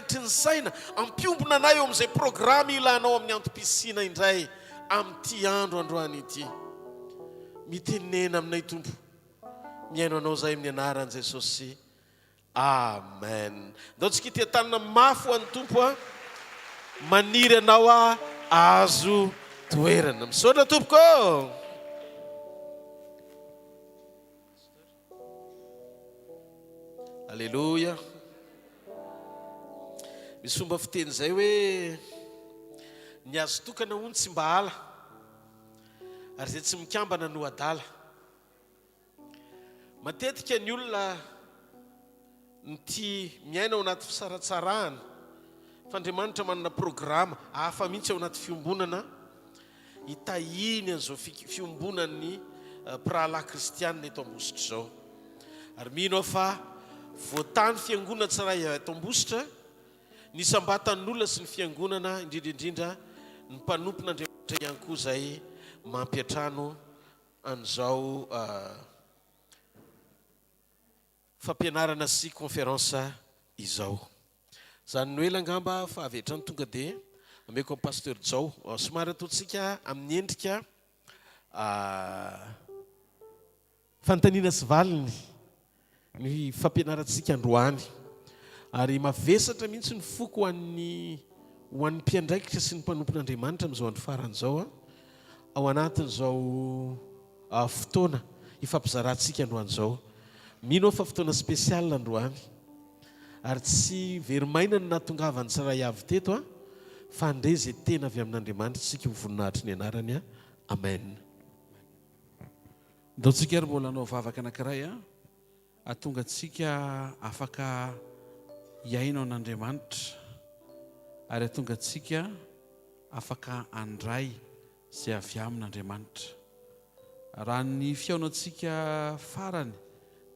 takatry ny saina, ampiombona anay eo amin'izay programa ilanao amin'ny antom-pisiana indray amin'ity andro androany ity. Mitenena aminay Tompo. Mihaino anao izahay amin'ny anaran'i Jesosy. Amen. Ndao tsika hitia-tanana mafy ho an'ny Tompo a. Maniry anao aho azo toerana. Misaotra tompoko ô. Aleloia. Misy fomba fiteny izay hoe ny azo tokana hono tsy mba ala ary izay tsy mikambana no adala. Matetika ny olona no tia miaina ao anaty fisaratsarahana, fa Andriamanitra manana programa hafa mihitsy ao anaty fiombonana hitahiany an'izao fiombonan'ny mpirahalahy kristianina eto Ambositra izao. Ary mino aho fa voatahy ny fiangonana tsirairay avy eto Ambositra, ny isam-batan'olona sy ny fiangonana, indrindra indrindra ny mpanompon'Andriamanitra ihany koa izay mampiantrano an'izao fampianarana sy conférence izao. Zany Noely angamba fa avy hatrany tonga dia ameko an'i Pasteur Jao. Somary ataontsika amin'ny endrika fanontaniana sy valiny ny fampianarantsika androany. Ary mavesatra mihitsy ny foko ho an'ny ho an'ny mpiandraikitra sy ny mpanompon'Andriamanitra amin'izao andro farany izao, ao anatin'izao fotoana hifampizarantsika androany izao. Mino aho fa fotoana spécial androany. Ary tsy very maina ny nahatongavan'ny tsirairay avy teto, fa handre izay tena avy amin'Andriamanitra isika ho voninahitry ny anarany. Amen. Ndao tsika ary mbola hanao vavaka anankiray an, hahatonga antsika afaka hihaino an'Andriamanitra ary hahatonga antsika afaka handray izay avy amin'Andriamanitra. Raha ny fihaonantsika farany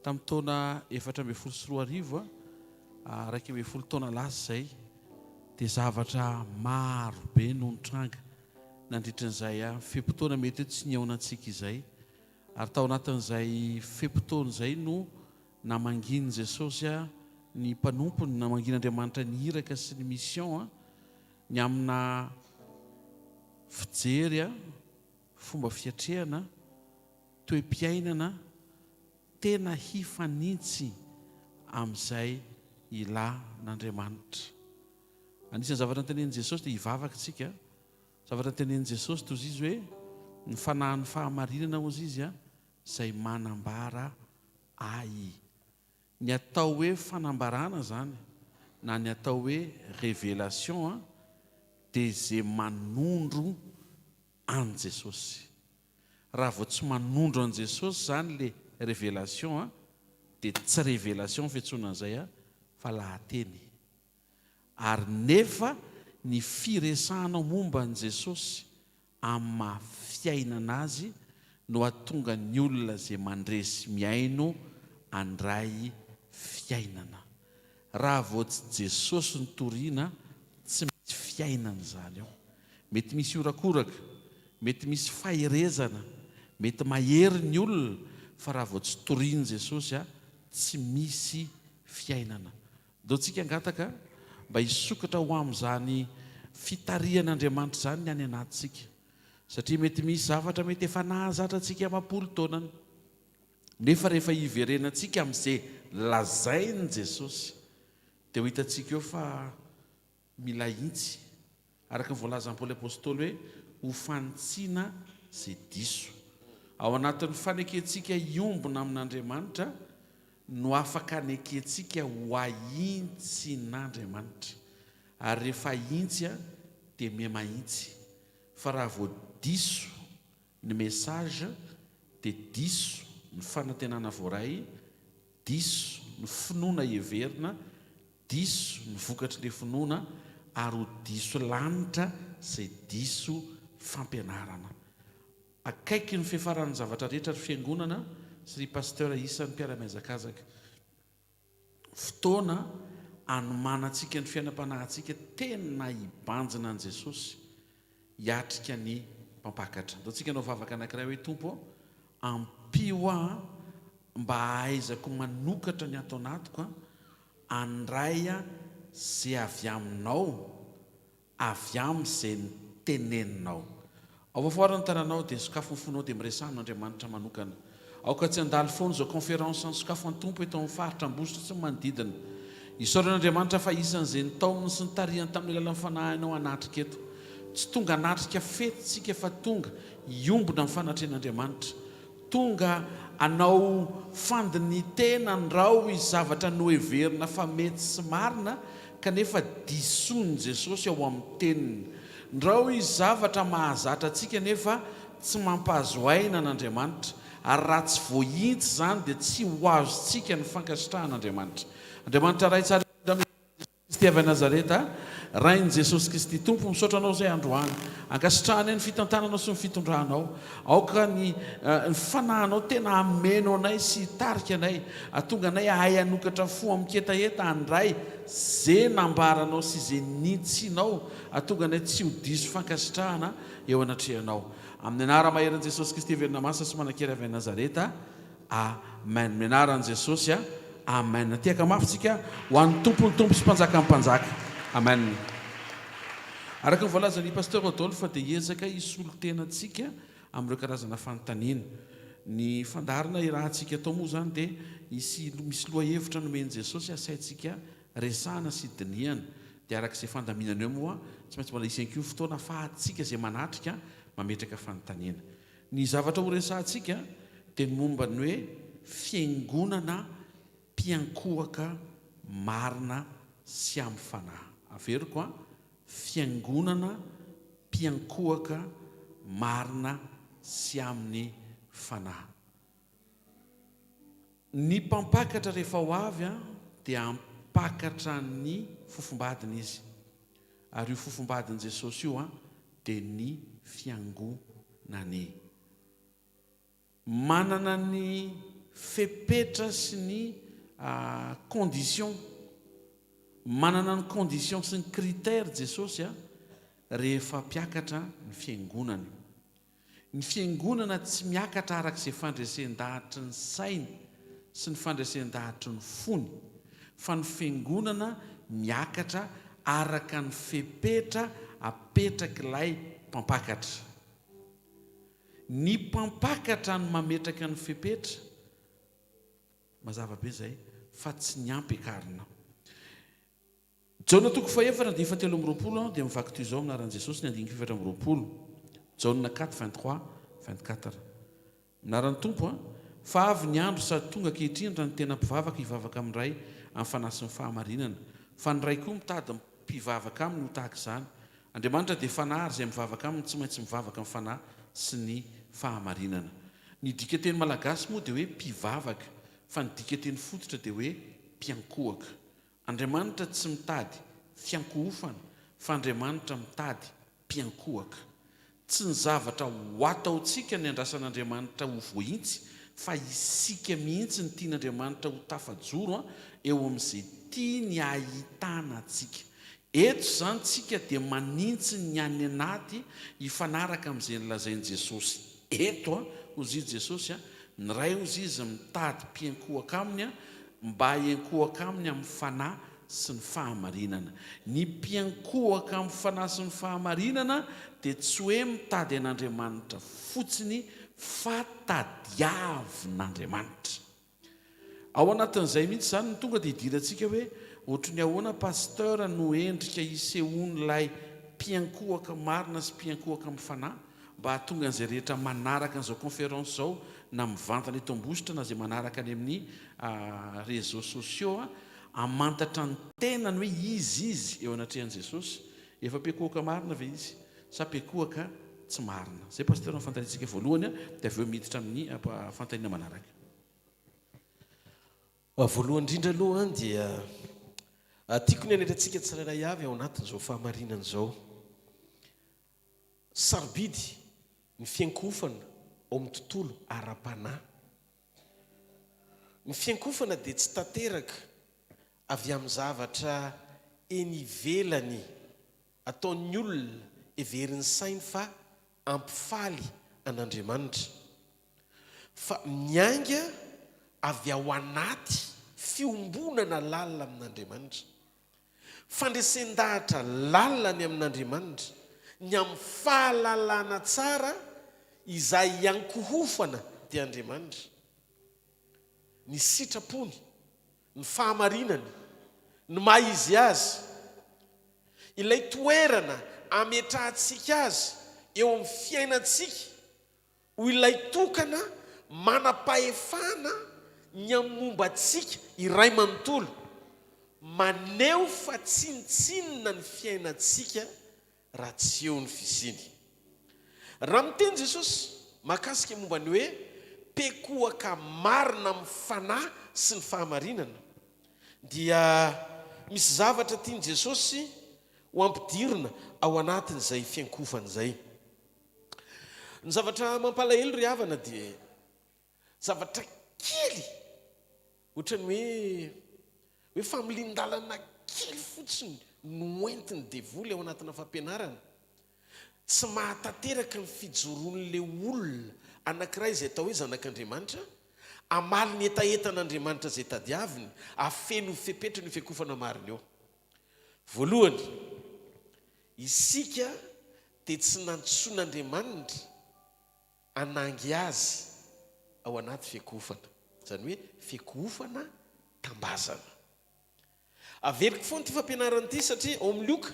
tamin'ny taona 2014, 11 taona lasa izay, dia zavatra maro be no nitranga nandritra an'izay fe-potoana mety hoe tsy nihaonantsika izay. Ary tao anatin'izay fe-potoana izay no namangian'i Jesosy ny mpanompony, namangian'Andriamanitra ny iraka sy ny mission, ny amina fijery, fomba fiatrehana, toe-piainana tena hifanintsy amin'izay ilan'Andriamanitra. Anisan'ny zavatra notenenin'i Jesosy dia hivavaka isika. Zavatra notenenin'i Jesosy toy izy hoe ny fanahin'ny fahamarinana hozy izy izay manambara ahy. Ny atao hoe fanambarana izany na ny atao hoe révélation dia izay manondro an'i Jesosy. Raha vao tsy manondro an'i Jesosy izany le révélation dia tsy révélation fiantsoana an'izay fa lahateny. Ary nefa ny firesahanao momba an'i Jesosy amin'ny maha fiainana Azy no hahatonga ny olona izay mandre sy mihaino handray fiainana. Raha vao tsy Jesosy no toriana, tsy misy fiainana izany ao. Mety misy horakoraka, mety misy faherezana, mety mahery ny olona, fa raha vao tsy torian'i Jesosy, tsy misy fiainana. Ndao tsika hangataka mba hisokatra ho amin'izany fitarihan'Andriamanitra izany ny any anatintsika. Satria mety misy zavatra mety efa nahazatra antsika amam-polo taonany. Nefa rehefa hiverenantsika amin'izay lazain'i Jesosy, dia ho hitantsika eo fa Mila ahitsy, araka ny voalazan'i Paoly Apostoly hoe, ho fanitsiana izay diso. Ao anatin'ny fanekentsika hiombona amin'Andriamanitra no afaka anekentsika ho ahintsin'Andriamanitra. Ary rehefa ahintsy dia miha-mahintsy. Fa raha vao diso ny message dia diso ny fanantenana voaray, diso ny finoana heverina, Diso ny vokatry le finoana ary ho diso lanitra izay diso fampianarana. Akaiky ny fiafaran'ny zavatra rehetra ry fiangonana sy ry pasteur isany mpiara-mihazakazaka. Fotoana anomanantsika ny fiainam-panahintsika tena hibanjina an'i Jesosy hiatrika ny mpampakatra. Ndao tsika hanao vavaka anankiray hoe Tompo ô, ampio aho mba hahaizako manokatra ny ato anatiko handray. ze avy aminao, avy amin' ze niteneninao. Aovafoaro ny tananao dia sokafo ny fonao dia miresaha amin' Andriamanitra manokana. Aoka tsy handalo foana izao conférence sokafo ny Tompo eto amin'ny faritra Ambositra sy ny manodidina. Isaorana Andriamanitra fa isan'izay nitaominy sy nitarihany tamin'ny alalan'ny Fanahinao hanatrika eto. Tsy tonga hanatrika fety tsika fa tonga hiombona amin'ny fanatrehan'Andriamanitra. Tonga hanao fandinitena andrao izy zavatra noheverina fa mety sy marina kanefa disoin'i Jesosy ao amin'ny Teniny. Ndrao izy zavatra mahazatra antsika nefa tsy mampahazo aina an'Andriamanitra, ary raha tsy voahintsy izany dia tsy ho azontsika ny fankasitrahan'Andriamanitra. Andriamanitra Ray tsara indrindra amin'ny anaran'i Jesosy Kristy avy any Nazareta, Rain'i Jesosy Kristy Tompo, misaotra Anao izay androany. Ankasitrahanay ny fitantananao sy ny fitondranao. Aoka ny ny Fanahinao tena hameno anay sy hitarika anay, hahatonga anay hahay hanokatra fo amin-ketaheta handray ze nambaranao sy ze nitsinao, hahatonga anay tsy ho diso fankasitrahana eo anatrehanao. Amin'ny anara-maherin'i Jesosy Kristy velona masina sy manan-kery avy any Nazareta. Amen. Amin'ny anaran'i Jesosy a. Amen. Tehaka mafy tsika ho an'ny Tompon'ny Tompo sy Mpanjakan'ny Mpanjaka. Amen. Araka ny voalazan'i Pasteur Rodolphe dia hiezaka hisolo tena antsika amin'ireo karazana fanontaniana. Ny fandaharana irahantsika atao moa izany dia hisy misy lohahevitra nomen'i Jesosy asaintsika resahana sy dinihana. Dia araka izay fandaminana eo moa tsy maintsy mbola hisy ihany koa fotoana afahantsika izay manatrika mametraka fanontaniana. Ny zavatra ho resahantsika dia ny momba ny hoe fiangonana mpiankohoka marina sy amin'ny fanahy. Averiko an, fiangonana mpiankohoka marina sy amin'ny fanahy. Ny mpampakatra rehefa ho avy dia hampakatra ny fofombadiny izy. Ary io fofombadin'i Jesosy io dia ny fiangonany. Manana ny fepetra sy ny condition, manana ny condition sy ny critère Jesosy rehefa hampiakatra ny fiangonany. Ny Fiangonana tsy miakatra araka izay fandresen-dahatry ny sainy sy ny fandresen-dahatry ny fony, fa ny Fiangonana miakatra araka ny fepetra apetrak'ilay Mpampakatra. Ny Mpampakatra no mametraka ny fepetra, mazava be izay, fa tsy ny ampiakarina. Jaona toko fahefatra andininy fahatelo amby 20 dia mivaky toy izao amin'ny anaran'i Jesosy ny andininy fahefatra amby 20, Jaona 4, 23, 24. Amin'ny anaran'ny Tompo an, fa avy ny andro sady tonga ankehitriny raha ny tena mpivavaka hivavaka amin'ny Ray amin'ny fanahy sy ny fahamarinana, fa ny Ray koa mitady mpivavaka aminy ho tahaka izany. Andriamanitra dia fanahy ary izay mivavaka aminy tsy maintsy mivavaka amin'ny fanahy sy ny fahamarinana. Ny dikanteny malagasy moa dia hoe mpivavaka, fa ny dikanteny fototra dia hoe mpiankohoka. Andriamanitra tsy mitady fiankohofana fa Andriamanitra mitady mpiankohaka. Tsy ny zavatra ho ataontsika ny andrasan'Andriamanitra ho voahintsy fa isika mihitsy no tian'Andriamanitra ho tafajoro eo amin'izay tiany hahitana antsika. Eto izany tsika dia manintsy ny any anaty hifanaraka amin'izay nolazain'i Jesosy eto, hozy i Jesosy, ny Ray hozy izy mitady mpiankohaka aminy mba hiankohoka aminy amin'ny fanahy sy ny fahamarinana. Ny mpiankohoka amin'ny fanahy sy ny fahamarinana dia tsy hoe mitady an'Andriamanitra fotsiny fa tadiavin'Andriamanitra. Ao anatin'izay mihitsy izany no tonga dia idirantsika hoe ohatry ny ahoana Pasteur no endrika isehoan'ilay mpiankohoka marina sy mpiankohoka amin'ny fanahy mba hahatonga an'izay rehetra manaraka an'izao conférence izao na mivantana eto Ambositra na izay manaraka any amin'ny réseaux sociaux hamantatra ny tenany hoe iza izy eo anatrehan'i Jesosy. Efa mpiankohoka marina ve izy sa mpiankohoka tsy marina? Izay Pasteur no fanontaniantsika voalohany dia avy eo miditra amin'ny fanontaniana manaraka. Voalohany indrindra aloha dia tiako ny hanetra antsika tsirairay avy ao anatin'izao fahamarinana izao. Sarobidy ny fiankohofana ao amin'ny tontolo ara-panahy. Ny fiankohofana dia tsy tanteraka avy amin'ny zavatra eny ivelany ataon'ny olona heverin'ny sainy fa hampifaly an'Andriamanitra, fa miainga avy ao anaty fiombonana lalina amin'Andriamanitra. Fandresen-dahatra lalina ny amin'Andriamanitra, ny amin'ny fahalalana tsara izay iankohofana dia Andriamanitra, ny sitrapony, ny fahamarinany, ny maha izy azy, ilay toerana ametrahantsika azy eo amin'ny fiainantsika Ho ilay tokana manam-pahefana ny amin'ny momba antsika iray manontolo, maneho fa tsinontsinona ny fiainantsika raha tsy eo ny fisiany. Raha miteny Jesosy mahakasika momba ny hoe mpekohaka marina amin'ny fanahy sy ny fahamarinana, dia misy zavatra tian'i Jesosy ho ampidirina ao anatin'izay fiankofana izay. Ny zavatra mampalahelo ry havana dia zavatra kely ohatran'ny hoe hoe familian-dalana kely fotsiny no entin'ny devoly ao anatina fampianarana. Tsy mahatanteraka ny fijoroan'ilay olona anankiray izay atao hoe zanak'Andriamanitra, hamaly ny hetahetan'Andriamanitra izay tadiaviny, hahafeno ny fepetrany io fiakofana marina io. Voalohany, isika dia tsy nantsoin'Andriamanitra hanangy azy ao anaty fiakohofana, izany hoe fiakohofana tambazana. Averiko foana ity fampianarana ity satria ao amin'ny Lioka,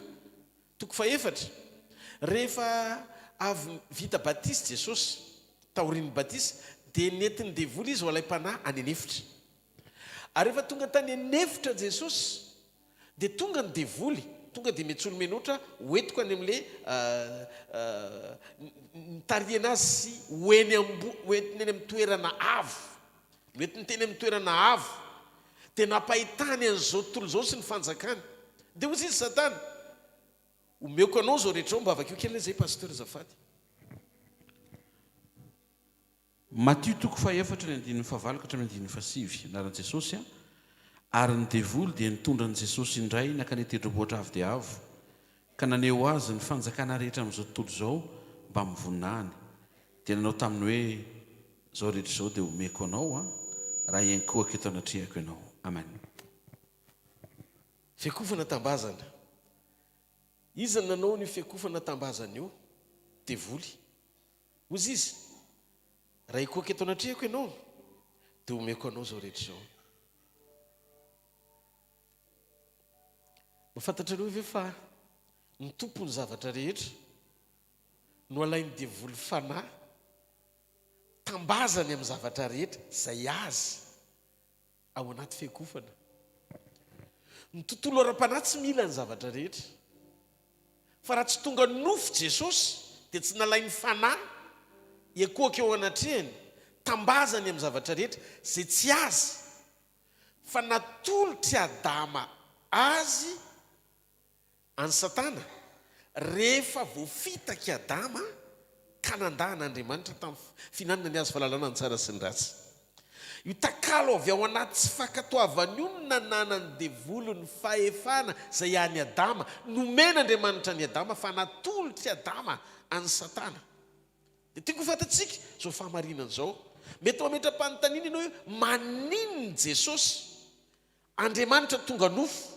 toko fahefatra, rehefa avy vita batisa Jesosy, taorian'ny batisa, dia nentin'ny devoly izy ho alaim-panahy any an'efitra. Ary rehefa tonga tany an'efitra Jesosy, Dia tonga ny devoly, tonga dia metsolo-menotra ho entiko any amin'ilay nitarihana azy sy ho eny ambo, ho entiny eny amin'ny toerana avo. Noentiny teny amin'ny toerana avo. Dia nampahitany an'izao tontolo izao sy ny fanjakany. Dia hoy izy Satana, omeko anao izao rehetra izao, mba vakio kely anie izay Pasteur azafady. Matio toko fahefatra ny andininy fahavalo ka hatramin'ny andininy fahasivy, Anaran'i Jesosy a, Ary ny devoly dia nitondra an'i Jesosy indray nankany an-tendrombohitra avo dia avo, ka naneho Azy ny fanjakana rehetra amin'izao tontolo izao mbamin'ny voninahiny. Dia nanao taminy hoe, Izao rehetra izao dia homeko anao a, raha hiankohoka eto anatrehako ianao. Amen. Fiakofana tambazana. Iza no nanao an'io fiakofana tambazana io? Devoly. Hozy izy, Raha hikohaka eto anatrehako ianao, dia homeko anao izao rehetra izao. Mba fantatrareo ve fa ny Tompon'ny zavatra rehetra no alain'ny devoly fanahy, tambazany amin'ny zavatra rehetra izay azy? ao anaty fiakofana. Ny tontolo ara-panahy tsy mila ny zavatra rehetra. Fa raha tsy tonga nofo Jesosy dia tsy nalain'ny fanahy hiakohaka eo anatrehany, tambazany amin'ny zavatra rehetra izay tsy azy fa natolotr'i Adama azy an'i Satana rehefa voafitak'i Adama ka nandà an'Andriamanitra tamin'ny fihinanana ny hazo fahalalana ny tsara sy ny ratsy. Io takalo avy ao anaty tsy fankatoavana io no nananan'ny devoly ny fahefana izay an'i Adama, nomen'Andriamanitra an'i Adama fa natolotr'i Adama an'i Satana. Dia tiako ho fantatsika izao fahamarinana izao. Mety mametra-panontaniana ianao hoe maninona Jesosy Andriamanitra tonga nofo,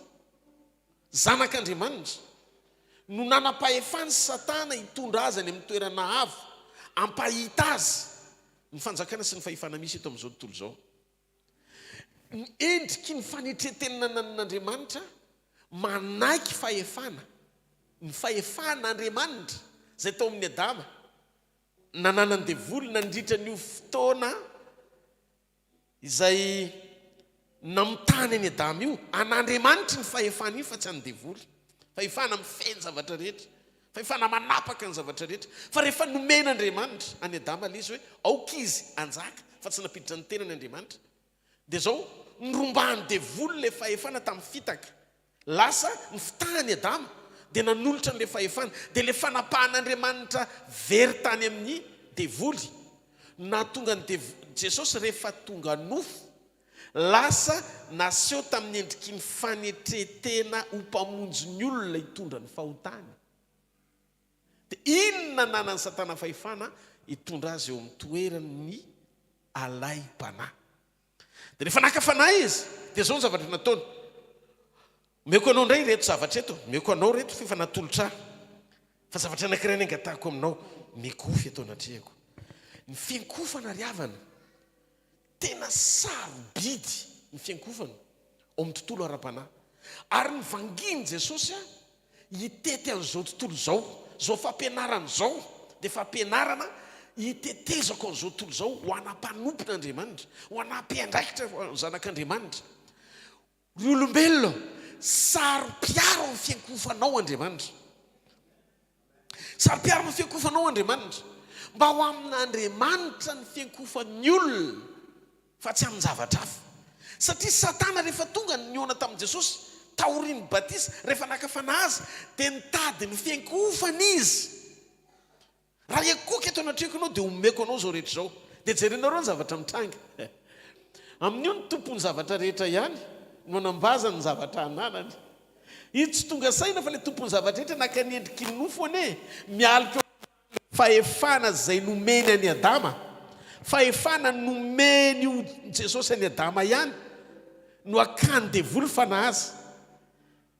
Zanak'Andriamanitra, no nanam-pahefany Satana hitondra azy any amin'ny toerana avo, hampahita azy ny fanjakana sy ny fahefana misy eto amin'izao tontolo izao. Ny endriky ny fanetren-tena nananan'Andriamanitra manaiky fahefana, ny fahefan'Andriamanitra izay tao amin'i Adama, nananan'ny devoly nandritra an'io fotoana Izay namitahany an'i Adama io, an'Andriamanitra iny fahefana iny fa tsy an'ny devoly. Fahefana mifehy ny zavatra rehetra, fahefana manapaka ny zavatra rehetra. Fa rehefa nomen'Andriamanitra an'i Adama ilay izy hoe aoka izy hanjaka fa tsy nampiditra ny tenany Andriamanitra, dia izao, norombahan'ny devoly ilay fahefana tamin'ny fitaka. Lasa nifitahany Adama, dia nanolotra an'ilay fahefana. Dia ilay fanapahan'Andriamanitra very tany amin'ny devoly no nahatonga ny devo, Jesosy rehefa tonga nofo, lasa naseho tamin'ny endriky ny fanetren-tena ho Mpamonjy ny olona hitondra ny fahotany. Dia inona nanan'i Satana fahefana hitondra azy eo amin'ny toeran'ny alaim-panahy? Dia rehefa naka fanahy izy, dia izao ny zavatra nataony. Omeko anao indray ireto zavatra ireto, omeko anao ireto f'efa natolotra ahy. Fa zavatra anankiray ny angatahako aminao, mikofy eto anatrehako. Ny fiankofana ry havana, tena sarobidy ny fiankofana ao amin'ny tontolo ara-panahy. Ary ny vangian'i Jesosy hitety an'izao tontolo izao, izao fampianarana izao dia fampianarana hitetezako an'izao tontolo izao ho ana mpanompon'Andriamanitra, ho ana mpiandraikitra ho an'ny zanak'Andriamanitra. Ry olombelona, saro-piaro amin'ny fiankohofanao Andriamanitra. Saro-piaro amin'ny fiankohofanao Andriamanitra. Mba ho amin'Andriamanitra ny fiankohofan'ny olona, fa tsy amin-javatra hafa. Satria Satana rehefa tonga nihaona tamin'i Jesosy, taorian'ny batisa, rehefa naka fanahy azy, dia nitady ny fiankohofany izy. Raha hiankohoka eto anatrehako ianao dia homeko anao izao rehetra izao. Dia jerenareo ny zavatra mitranga. Amin'io ny Tompon'ny zavatra rehetra ihany no anambazany ny zavatra ananany. Izy tsy tonga saina fa ilay Tompon'ny zavatra rehetra naka ny endriky ny nofo anie mialoka eo amin'ny fahefana izay nomeny an'i Adama. Fahefana nomen'io Jesosy an'i Adama ihany no akany devoly fanahy azy.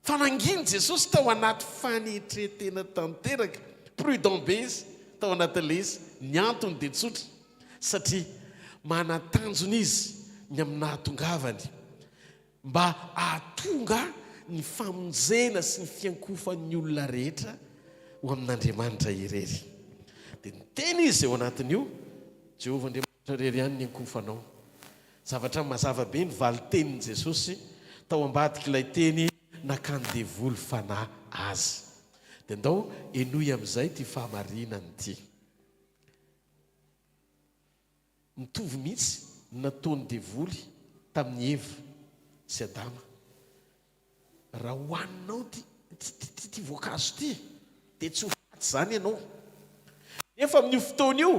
Fa nangina Jesosy tao anaty fanetren-tena tanteraka, prudent be izy tao anatin'ilay izy, ny antony dia tsotra, satria manan-tanjona izy ny amin'ny nahatongavany mba hahatonga ny famonjena sy ny fiankofan'ny olona rehetra ho amin'Andriamanitra irery. Dia niteny izy eo anatin'io, Jehovah Andriamanitra irery ihany ny ankofanao. Zavatra mazava be ny valin-tenin'i Jesosy tao ambadik'ilay teny nakan'ny devoly fanahy azy. Dia ndao henoy amin'izay ity fahamarinana ity. Mitovy mihitsy ny nataon'ny devoly tamin'i Eva sy Adama. Raha hohaninao ity ity ity voankazo ity dia tsy ho faty izany ianao. Nefa amin'io fotoana io,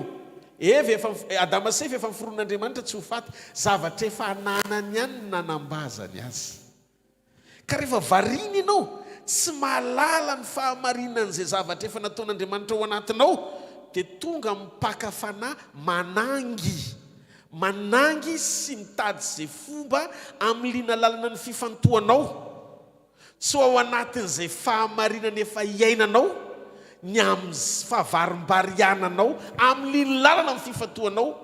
Eva efa Adama sy Eva efa noforonin'Andriamanitra tsy ho faty. Zavatra efa ananany ihany no nanambazany azy. Ka rehefa variana ianao, tsy mahalala ny fahamarinan'izay zavatra efa nataon'Andriamanitra ao anatinao, dia tonga mipaka fanahy manangy. Manangy sy mitady izay fomba hamiliana lalana ny fifantohanao. Tsy ho ao anatin'izay fahamarinana efa iainanao ny amin'ny fahavarimbariananao hamiliany lalana ny fifantohanao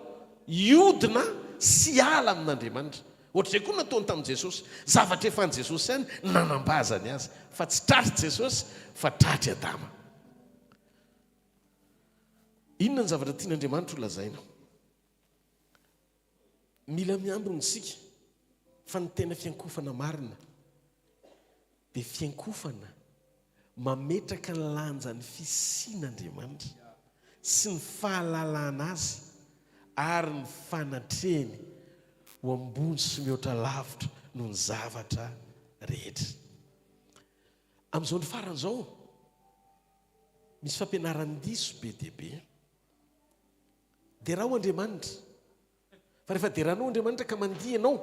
hiodina sy hiala amin'Andriamanitra. Ohatr'izay koa no nataony tamin'i Jesosy. Zavatra efa an'i Jesosy ihany no nanambazany azy. Fa tsy tratr'i Jesosy fa tratr'i Adama. Inona ny zavatra tian'Andriamanitra ho lazaina? Mila miambina isika fa ny tena fiankofana marina dia fiankofana mametraka ny lanjan'ny fisian'Andriamanitra sy ny fahalalana Azy ary ny fanatrehany ho ambony sy mihoatra lavitra noho ny zavatra rehetra. Amin'izao andro farany izao, misy fampianaran-diso be dia be. Derao Andriamanitra. Fa rehefa deranao Andriamanitra ka mandihy ianao,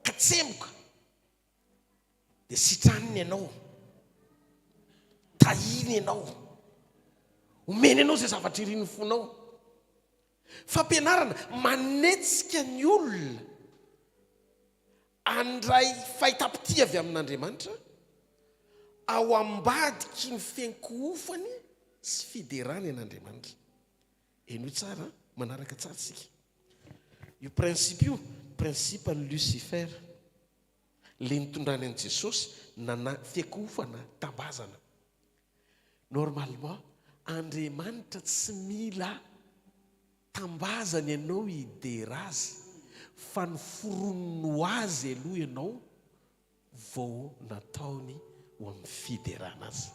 ka tsemboka, dia sitraniny ianao. Tahiny ianao. Omeny anao izay zavatra irin'ny fonao. Fampianarana manetsika ny olona handray fahitam-pitia avy amin'Andriamanitra ao ambadiky ny fiankohofany sy fiderany an'Andriamanitra. Henoy tsara an, manaraka tsara isika. Io principe io, principe an'i Lucifer. Le nitondrany an'i Jesosy nana fiankohofana tambazana. Normalement, Andriamanitra tsy mila tambazana ianao hidera Azy, fa noforoniny ho Azy aloha ianao vao nataony ho amin'ny fiderana azy.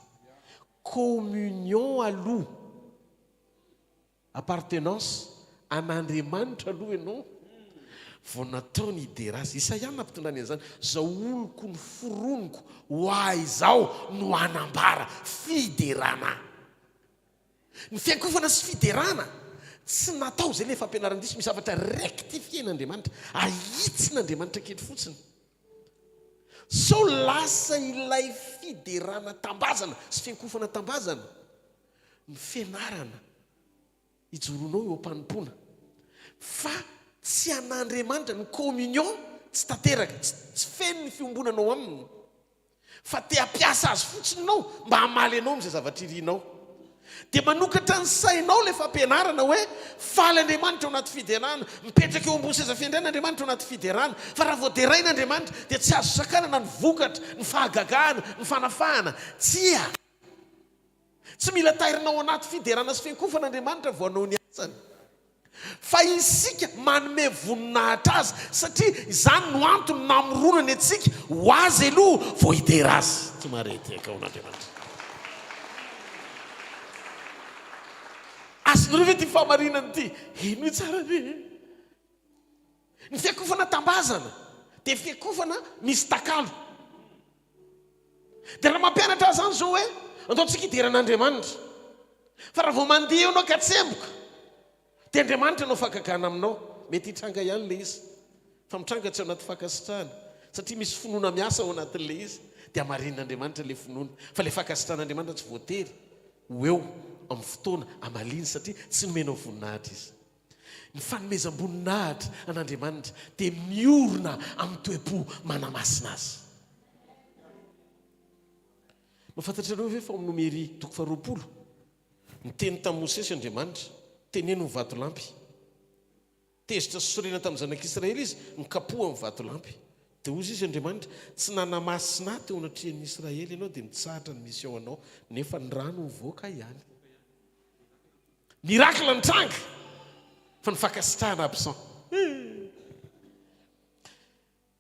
Communion aloha, appartenance an'Andriamanitra aloha ianao vao nataony hidera azy. Isaia nampitondrany an'izany, Izao oloko noforoniko ho ahy izao no hanambara fiderana ahy. Ny fiankofana sy fiderana tsy natao, izay ilay fampianaran-diso, misy zavatra rectifier-n'Andriamanitra, ahitsin'Andriamanitra kely fotsiny. Sao lasa ilay fiderana tambazana sy fiankofana tambazana ny fianarana ijoroanao eo am-panompoana fa tsy an'Andriamanitra, ny communion tsy tanteraka, tsy feno ny fiombonanao aminy. Fa te hampiasa azy fotsiny ianao mba hamaly anao amin'izay zavatra irinao. Dia manokatra ny sainao ilay fampianarana hoe faly Andriamanitra ao anaty fiderana, mipetraka eo ambony seza fiandrianana Andriamanitra ao anaty fiderana. Fa raha vao deraina Andriamanitra dia tsy azo sakanana ny vokatra, ny fahagagana, ny fanafahana. Tsia! Tsy mila tairina ao anaty fiderana sy fiankofana Andriamanitra vao hanao ny asany. Fa isika manome voninahitra Azy satria izany no antony namoronany antsika ho Azy aloha vao hidera Azy. Tsy mahare tehaka ho an'Andriamanitra. Azonareo ve ity fahamarinana ity? Henoy tsara ve? Ny fiakofana tambazana dia fiakofana misy takalo. Dia raha mampianatra ahy izany izao hoe andao tsika hidera an'Andriamanitra. Fa raha vao mandeha eo ianao ka tsemboka, dia Andriamanitra hanao fahagagana aminao. Mety hitranga ihany ilay izy. Fa mitranga tsy ao anaty fankasitrahana. Satria misy finoana miasa ao anatin'ilay izy. Dia hamarinin'Andriamanitra ilay finoana. Fa ilay fankasitrahan'Andriamanitra tsy voatery ho eo amin'ny fotoana hamaliany satria tsy nomenao voninahitra izy. Ny fanomezam-boninahitra an'Andriamanitra dia miorina amin'ny toe-po manamasina azy. Mba fantatrareo ve fa ao amin'ny Nomery toko faharoapolo, niteny tamin'i Mosesy Andriamanitra, Teneno ny vatolampy. Tezitra sy sorena tamin'ny zanak'Israely izy, nikapohany ny vatolampy. Dia hoy izy Andriamanitra, Tsy nanamasina ahy teo anatrehan'ny Israely ianao, dia mitsahatra ny mission anao, nefa ny rano mivoaka ihany. Miracle nitranga fa ny fankasitrahana absent.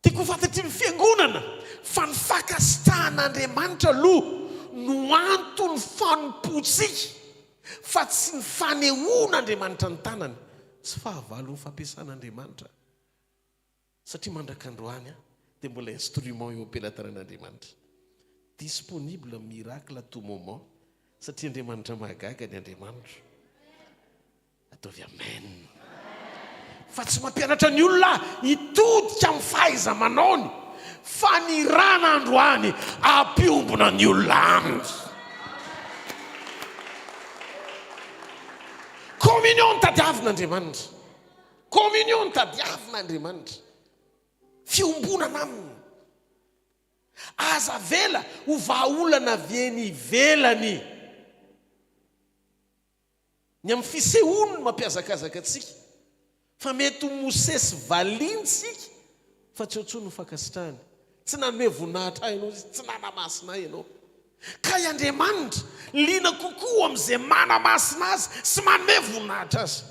Tiako ho fantatry ny fiangonana fa ny fankasitrahan'Andriamanitra aloha no anton'ny fanompoantsika fa tsy ny fanehoan'Andriamanitra ny tanany. Tsy fahavalon'ny fampiasan'Andriamanitra. Satria mandrak'androany aho dia mbola instrument eo am-pelatanan'Andriamanitra. Disponible miracle à tout moment satria Andriamanitra mahagaga ny Andriamanitro. Ataovy amen. Fa tsy mampianatra ny olona hitodika amin'ny fahaiza-manaony fa ny rana androany hampiombona ny olona aminy. Communion no tadiavin'Andriamanitra. Communion no tadiavin'Andriamanitra. Fiombonana aminy. Aza avela ho vahaolana avy eny ivelany. Ny amin'ny fisehoany no mampihazakazaka antsika. Fa mety ho Mosesy valiany isika fa tsy eo intsony ny fankasitrahany. Tsy nanome voninahitra ahy ianao izy, tsy nanamasina ahy ianao. Kay Andriamanitra liana kokoa amin'izay manamasina azy sy manome voninahitra azy.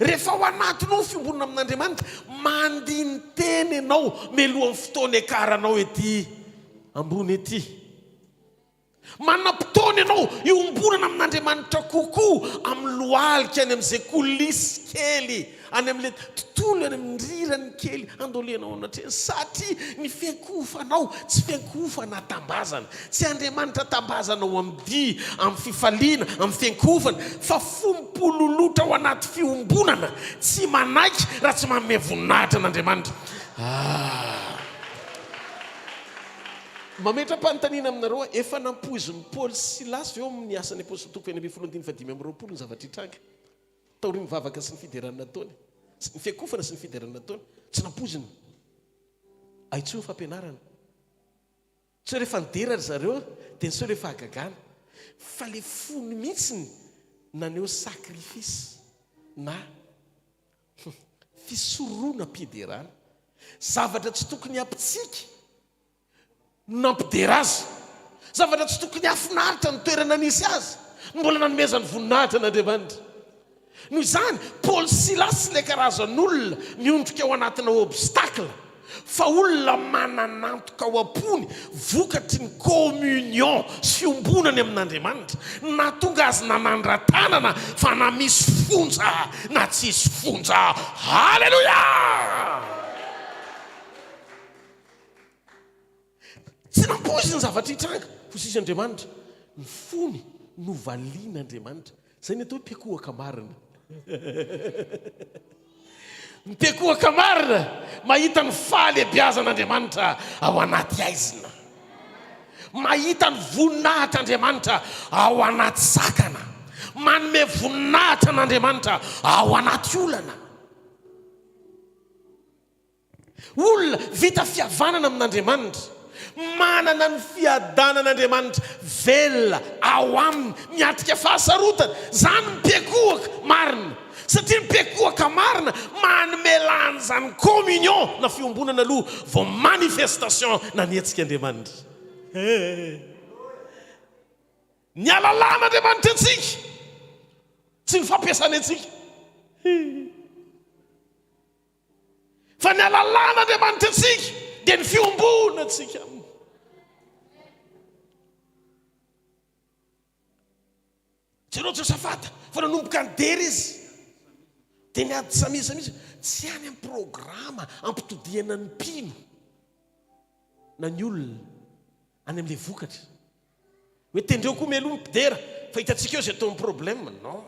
Rehefa ao anatinao ny fiombonana amin'Andriamanitra, mandini-tena ianao mialohan'ny fotoana hiakaranao ety ambony ety. Manam-potoana ianao hiombonana amin'Andriamanitra kokoa amin'ny lohalika any amin'izay coulisses kely, any amin'ilay tontolo any amin'ny rirany kely andoleanao anatrehany, satria ny fiankohofanao tsy fiankohofana tambazana. Tsy Andriamanitra tambazana ao amin'ny dihy, amin'ny fifaliana, amin'ny fiankohofana, fa fo mipololotra ao anaty fiombonana, tsy manaiky raha tsy manome voninahitra an'Andriamanitra. Ah! Mametra-panontaniana aminareo aho, efa nampoizin'i Paoly sy Silasy ve ao amin'ny Asan'ny Apostoly toko faha-16 andininy faha-25 ny zavatra hitranga taorian'ny vavaka sy ny fiderana nataony, ny fiankohofana sy ny fiderana nataony? Tsy nampoizina. Ahitsio ny fampianarana. Tsy hoe rehefa nidera ry zareo dia niseho ilay fahagagana fa ilay fony mihitsy naneho sacrifice na fisoronam-piderana. Zavatra tsy tokony hampitsiky no nampidera azy. Zavatra tsy tokony hahafinaritra ny toerana nisy azy no mbola nanomezany voninahitra an'Andriamanitra. Noho izany, Paoly sy Silasy tsy ilay karazan'olona miondrika ao anatina obstacle, fa olona manan'antoka ao am-pony vokatry ny communion sy fiombonany amin'Andriamanitra, no nahatonga azy nanandra-tanana fa na misy fonja na tsisy fonja. Haleloia! Tsy nampoiziny ny zavatra hitranga, hoy sisa Andriamanitra. Ny fony novalian'Andriamanitra. Izay ny atao hoe mpiankohoka marina. Ny mpiankohoka marina mahita ny fahalehibiazan'Andriamanitra ao anaty haizina. Mahita ny voninahitr'Andriamanitra ao anaty sakana. Manome voninahitra an'Andriamanitra ao anaty olana. Olona vita fihavanana amin'Andriamanitra. Manana ny fiadanan'Andriamanitra velona ao aminy, miatrika fahasarotana. Izany ny mpiankohoka marina. Satria ny mpiankohoka marina manome lanja ny communion na fiombonana aloha vao manifestation na ny hetsik'Andriamanitra. Eh! Ny halalan'Andriamanitra antsika, tsy ny fampiasany antsika. Fa ny halalan'Andriamanitra antsika dia ny fiombonantsika aminy. Jereo Josafata fa nanomboka nidera izy. Dia niady samiza mihitsy. Tsy any amin'ny programa ampitodihana ny mpino na ny olona any amin'ilay vokatra. Hoe tendreo koa mialoha ny mpidera fa hitantsika eo izay ataon'ny problème. Non.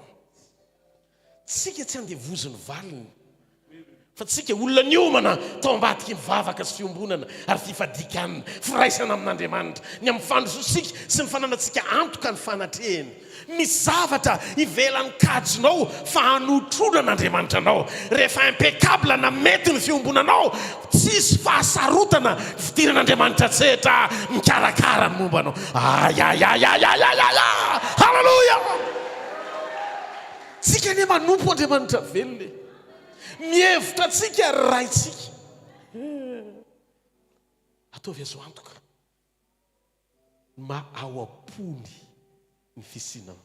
Tsika tsy andevozin'ny valiny. Fa tsika olona niomana tao ambadiky ny vavaka sy fiombonana ary fifadian-kanina, firaisana amin'Andriamanitra, ny amin'ny fandrosoantsika sy ny fananantsika antoka ny fanatrehany. Misy zavatra ivelan'ny kajinao fa hanotronan'Andriamanitra anao. Rehefa impeccable na mety ny fiombonanao, tsisy fahasarotana ny fidiran'Andriamanitra an-tsehatra mikarakara ny momba anao. Ayayayayayayaya! Haleloia! Tsika anie manompo Andriamanitra velona e! Mihevitra antsika ry Raintsika. Ataovy azo antoka. Ny maha ao am-pony ny fisianao.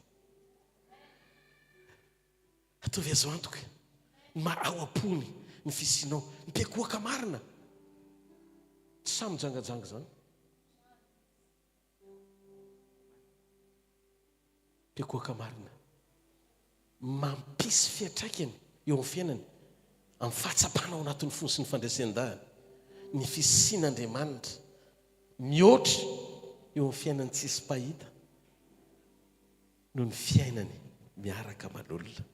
Ataovy azo antoka ny maha ao am-pony ny fisianao. Ny mpiankohoka marina tsy sahy mijangajanga izany. Mpiankohoka marina mampisy fiantraikany eo amin'ny fiainany, amin'ny fahatsapana ao anatin'ny fony sy ny fandresen-dahany ny fisian'Andriamanitra. Mihoatra eo amin'ny fiainany tsisy mpahita noho ny fiainany miaraka aman'olona.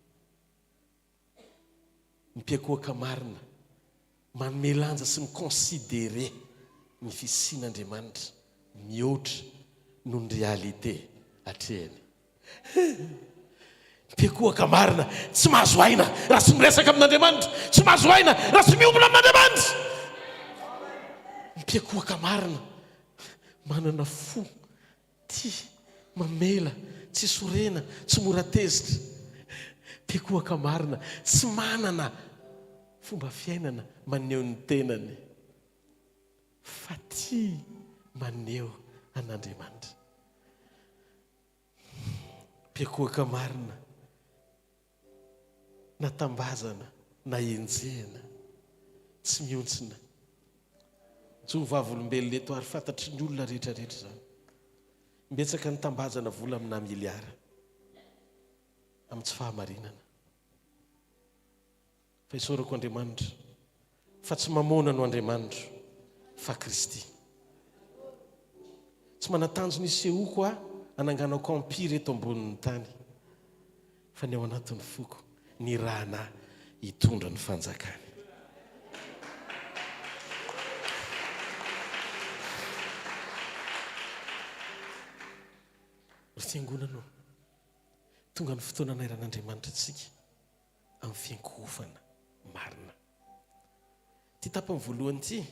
Ny mpiankohoka marina manome lanja sy mi-considerer ny fisian'Andriamanitra mihoatra noho ny réalité atrehany. Ny mpiankohoka marina tsy mahazo aina raha tsy miresaka amin'Andriamanitra, tsy mahazo aina raha tsy miombona amin'Andriamanitra. Ny mpiankohoka marina manana fo tia, mamela, tsy sorena, tsy mora tezitra. Mpiankohoka marina tsy manana fomba fiainana maneho ny tenany fa tia maneho an'Andriamanitra. Mpiankohoka marina, na tambazana na enjehina, tsy mihontsina. Mijoro vavolombelona eto ary fantatry ny olona rehetra rehetra izany. Imbetsaka ny tambazana vola amina miliara amin'ny tsy fahamarinana. Fa isaorako Andriamanitra fa tsy Mamôna no Andriamanitro fa Kristy. Tsy manan-tanjona hisehoako aho hananganako empire eto ambonin'ny tany fa ny ao anatin'ny foko nirahana ahy hitondra ny fanjakany. Ry fiangonana ô, tonga ny fotoana hanairan'Andriamanitra antsika. amin'ny fiankohofana marina. Ity tapany voalohany ity,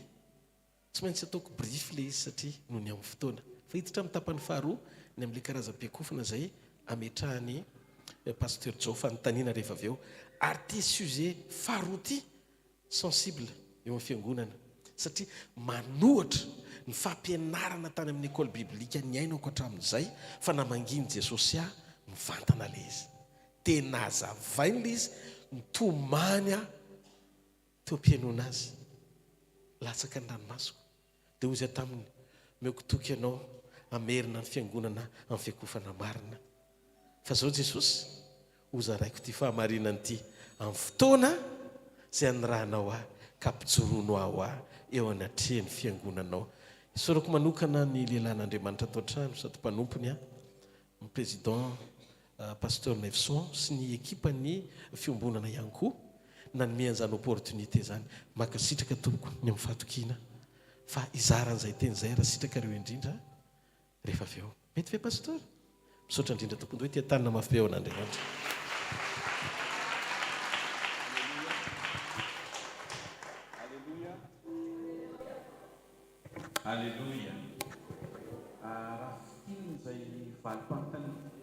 tsy maintsy ataoko brief ilay izy satria noho ny amin'ny fotoana. Fa hiditra amin'ny tapany faharoa, ny amin'ilay karazam-piankohofana izay ametrahan'i Pasteur Joe fanontaniana rehefa avy eo. Ary ity sujet faharoa ity, sensible eo amin'ny fiangonana satria manohatra ny fampianarana tany amin'ny école biblique niainako hatramin'izay fa namangian'i Jesosy ahy mivantana ilay izy. Dia nazavainy ilay izy, nitomany aho teo am-pihainoana azy. Latsaka ny ranomasoko. Dia hoy izy taminy, Omeko toky ianao hamerina ny fiangonana amin'ny fiakofana marina. Fa izao Jesosy, hozaraiko ity fahamarinana ity amin'ny fotoana izay hanirahanao ahy, ka ampijoroanao aho ahy eo anatrehan'ny fiangonanao. Isaorako manokana ny lehilahin'Andriamanitra ato an-trano sady mpanompony aho, ny Président Pasteur Nefson sy ny ekipan'ny fiombonana ihany koa nanome an'izany opportunité izany. Mankasitraka tompoko ny amin'ny fahatokiana fa hizara an'izay teny izay raha sitrakareo indrindra rehefa avy eo. Mety ve Pasteur? Misaotra indrindra tompoko. Ndao ity tanana mafy be ho an'Andriamanitra. Aleloia. Aleloia. Valim-panontaniana izay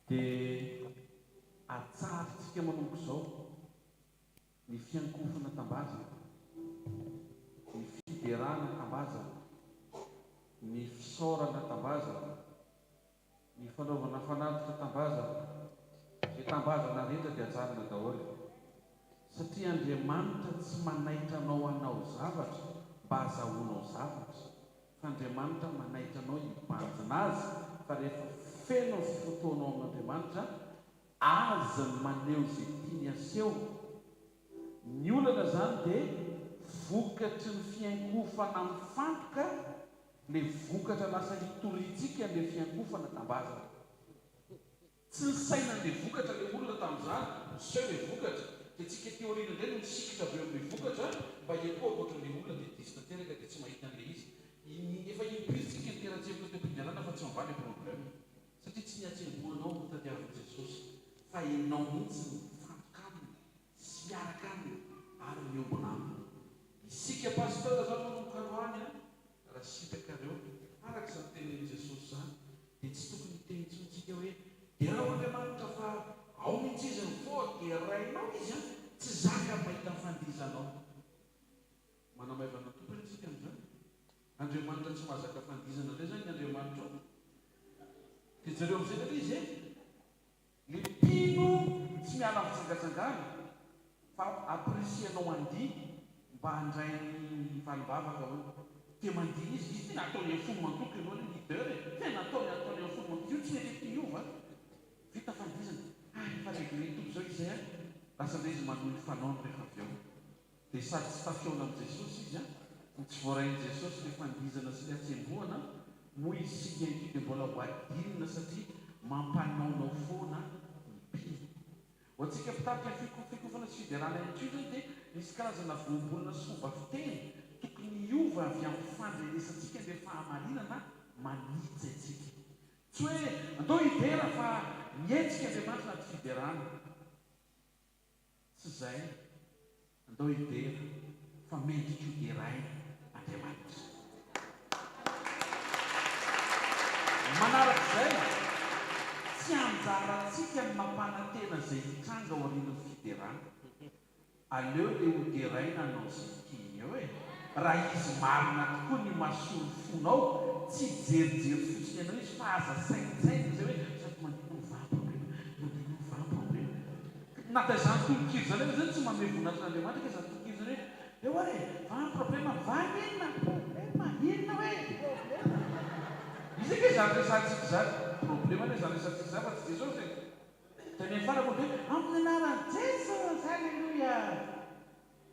dia atsarintsika manomboka izao ny fiankohofana tambazana, ny fiderana tambazana, ny fisaorana tambazana, Ny fanaovana fanatitra tambazana, izay tambazana rehetra dia ajanona daholo. Satria Andriamanitra tsy manaitra anao hanao zavatra mba hazahoanao zavatra, fa Andriamanitra manaitra anao hibanjina Azy, fa rehefa feno ny fotoanao amin'Andriamanitra, Azy ny maneho izay tiany haseho. Ny olana izany dia vokatry ny fiankohofana mifantoka Le vokatra lasa hitoriantsika le fiankofana tambazana. Tsy nisaina anle vokatra le olona tamin'izany, miseho le vokatra, dia tsika aty aoriana indray no misikitra avy eo amin'le vokatra mba hiankohoka ohatran'le olona dia diso tanteraka dia tsy mahita an'le izy. Efa impiry tsika nitera-tsemboka teo am-piderana fa tsy mivaha le problème. Satria tsy ny hatsembohanao no tadiavin'i Jesosy fa enao mihitsy no mifantoka aminy sy miaraka aminy ary miombona aminy. Isika pasteur zany manomboka androany an, raha sitrakareo, araka izany tenenin'i Jesosy izany, dia tsy tokony hiteny intsony tsika hoe, derao Andriamanitra fa ao mihitsy izy ny fo, derainao izy an, tsy zaka ny mahita ny fandihizanao. Manamaivana ny Tompo anie tsika amin'izany. Andriamanitra tsy mahazaka fandihizana indray izany ny Andriamanitrao. Dia jereo amin'izay ilay izy e. Le mpino tsy miala amin'ny fijangajangana fa apprécier-nao handihy mba handray ny valim-bavaka hono. Dia mandihy izy, izy tena ataony amin'ny fony manontolo ianao anie leader e, tena ataony ataony amin'ny fony manontolo, io tsy mety aty hiova a. Vita fandihizana, ah efa réglé Tompo zao izay a, lasa indray izy manohy ny fanaony rehefa avy eo. Dia sady tsy tafihaona amin'i Jesosy izy an, no tsy voarain'i Jesosy ilay fandihizana sy ilay hatsembohana, moa isika ihany koa dia mbola ho adinina satria mampanaonao foana ny mpino. Ho antsika mpitarika ny fikofana sy fiderana ihany koa izany dia misy karazana voambolana sy fomba fiteny tokony hiova avy amin'ny fandrenesantsika ilay fahamarinana manitsy antsika. Tsy hoe andao hidera fa mihetsika Andriamanitra anaty fiderana. Tsy izay, andao hidera fa mendrika ho deraina Andriamanitra. Manarak'izay, tsy anjarantsika ny mampanantena izay hitranga aorian'ny fiderana. Aleo le ho deraina hanao izay tiany eo e! Raha izy marina tokoa ny imasoan'ny fonao, tsy hijerijery fotsiny anao izy fa aza saintsainina izay hoe sady mandeha mivaha problema, mandeha mivaha problema. Na dia izany tononkira izany aza zany tsy manome voninahitra an'Andriamanitra kay izany tononkira izany hoe eo ary e, vaha ny problema, mivaha ny inona? Problema, inona hoe problema? Iza kay izany resahantsika izany? Problema anie izany resahantsika izany fa tsy Jesosy e! Dia ny farany moa dia amin'ny anaran'i Jesosy, Aleloia!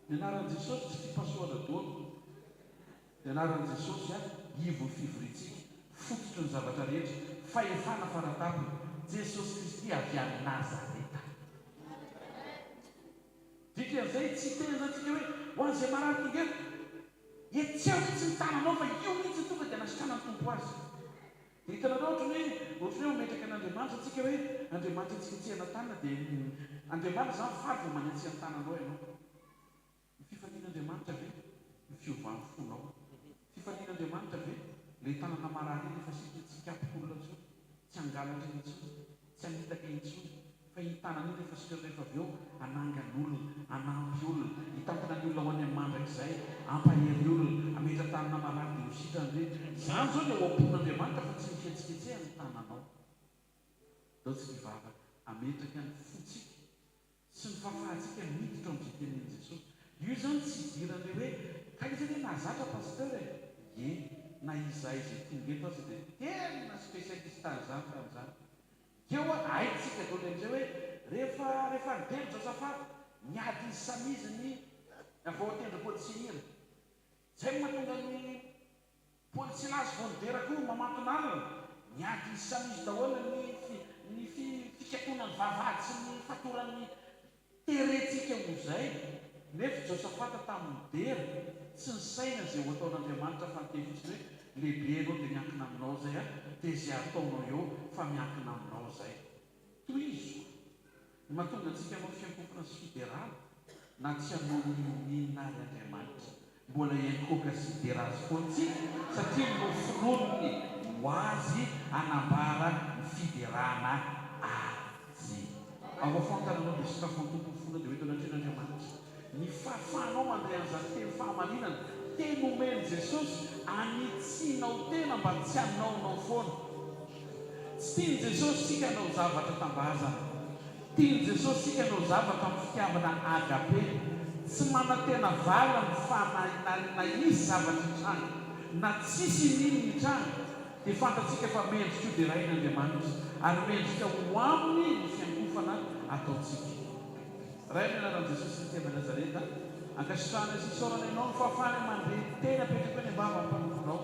Ny anaran'i Jesosy tsy fipasohana dolo. Ny anaran'i Jesosy a, ivon'ny fivoriantsika, fototry ny zavatra rehetra, fahefana faratapony, Jesosy Kristy avy any Nazareta. Dikan'izay, tsy hiteny izany tsika hoe, ho an'izay marary tonga eto, hetseho mihitsy ny tananao fa io mihitsy no tonga dia anasitranan'ny Tompo azy. Dia hitanareo ohatran'ny hoe, ohatran'ny hoe mametraka an'Andriamanitra tsika hoe, Andriamanitra hetsiketsehana tanana dia, Andriamanitra izany faly vao manetsika ny tananao ianao. Ny fifalian'Andriamanitra ve ny fiovan'ny fonao? Fifalian'Andriamanitra ve ilay tanana marary iny efa sitrana tsy hikapoka olona intsony, tsy hangalatra intsony, tsy hamitaka intsony, fa iny tanana iny rehefa sitrana rehefa avy eo hanangan'olona, hanampy olona, hitantana ny olona ho any amin'ny mandrakizay, hampahery olona, hametra-tanana marary dia ho sitrana ve? Izany izao ny ao am-pon'Andriamanitra fa tsy ny fihetsiketsehan'ny tananao. Ndao tsika hivavaka hametraka ny fontsika Sy ny fahafahantsika miditra ao amin'izay tenenin'i Jesosy. Io izany tsy idiran'ilay hoe, kay izy anie nahazatra Pasteur e! Ie, na izahay izay tonga eto aza dia tena spécialiste an'izany tamin'izany. Teo a, haintsika daholo amin'izay hoe, rehefa rehefa nidera Josaphat, niady izy samy izy ny avy ao an-tendrombohitra Seira. Izay no mahatonga ny Paoly tsy lazy vao nidera koa mamantona alina, niady izy samy izy daholo ny ny fikatonan'ny vavahady sy ny fatoran'ny terentsika ho izay, nefa Josafata tamin'ny nidera, tsy nisaina izay ho ataon'Andriamanitra fa niteny fotsiny hoe lehibe ianao dia miankina aminao izay aho dia izay ataonao eo fa miankina aminao izay. Tohizo. Ny mahatonga antsika hanao fiankofana sy fiderana na tsy hanao n'inon'inona ary Andriamanitra. Mbola hiankohoka sy hidera Azy foana isika satria noforoniny ho Azy hanambara. fiderana Azy. Ao afantaranao dia sokafo ny Tompo ny fonao dia ho eto anatrehan'Andriamanitra. Ny fahafahanao mandray an'izany teny fahamarinana, teny omen'i Jesosy anitsianao tena mba tsy hanaonao foana. Tsy tian'i Jesosy isika hanao zavatra tambazana. Tian'i Jesosy isika hanao zavatra amin'ny fitiavana agape. Tsy manantena valiny fa na na na hisy zavatra hitranga na tsisy inin hitranga dia fantatsika fa mendrika ho deraina Andriamanitra ary mendrika ho Aminy ny fiankofana ataontsika. Ray amin'ny anaran'i Jesosy Kristy avy Nazareta, ankasitrahana sy isaorana Ianao ny fahafahanay mandre ny teny apetrako eny am-bavan'ny mpanomponao,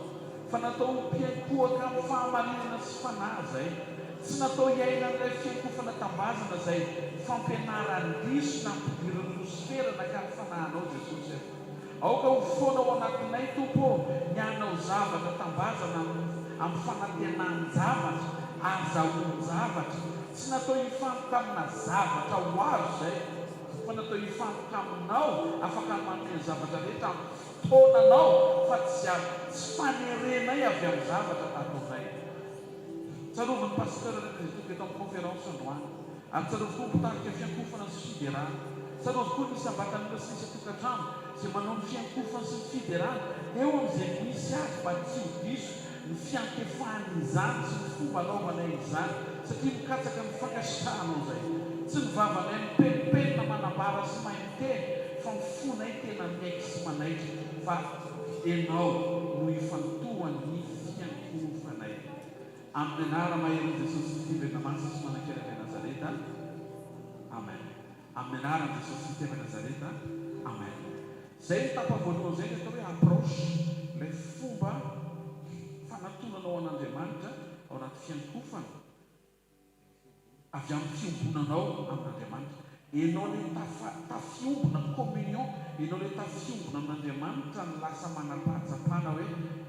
fa natao ho mpiankohoka amin'ny fahamarinana sy fanahy izay, tsy natao hiaina an'ilay fiankofana tambazana izay fampianaran-diso nampidirin'i Losifera nakany fanahinao Jesosy a. Aoka ho foana ao anatinay, Tompo ô, ny hanao zavatra tambazana amin'ny amin'ny fanantenan-javatra, azahoan-javatra. Tsy natao hifantoka amina zavatra ho azo izay, fa natao hifantoka Aminao, afaka manome ny zavatra rehetra amin'ny fotoananao, fa tsy tsy fanerenay avy amin'ny zavatra ataonay. Tsarovy ny Pasteur rehetra izay tonga eto amin'ny conférence androany. Ary tsarovy koa ny mpitarika fiankofana sy fiderana. Tsarovy koa ny isam-batan'olona sy ny isan-tokantrano izay manao ny fiankofana sy ny fiderana eo amin'izay misy azy mba tsy ho diso ny fiantefany izany sy ny fomba anaovanay izany satria mikatsaka ny fankasitrahanao izay. Tsy ny vavanay mipenipenina manambara sy mahay miteny fa ny fonay tena miaiky sy manaiky fa Ianao no ifantohan'ny fiankohofanay. Amin'ny anara maherin'i Jesosy Kristy velona masina sy manan-kery avy Nazareta. Amen. Amin'ny anaran'i Jesosy Kristy avy Nazareta. Amen. Zay ny tapa voalohany zay ny atao hoe approche, ilay fomba fanatonanao an'Andriamanitra ao anaty fiankofana. Avy amin'ny fiombonanao amin'Andriamanitra. Enao le tafa tafiombona, communion, enao le tafiombona amin'Andriamanitra no lasa manam-pahatsapana hoe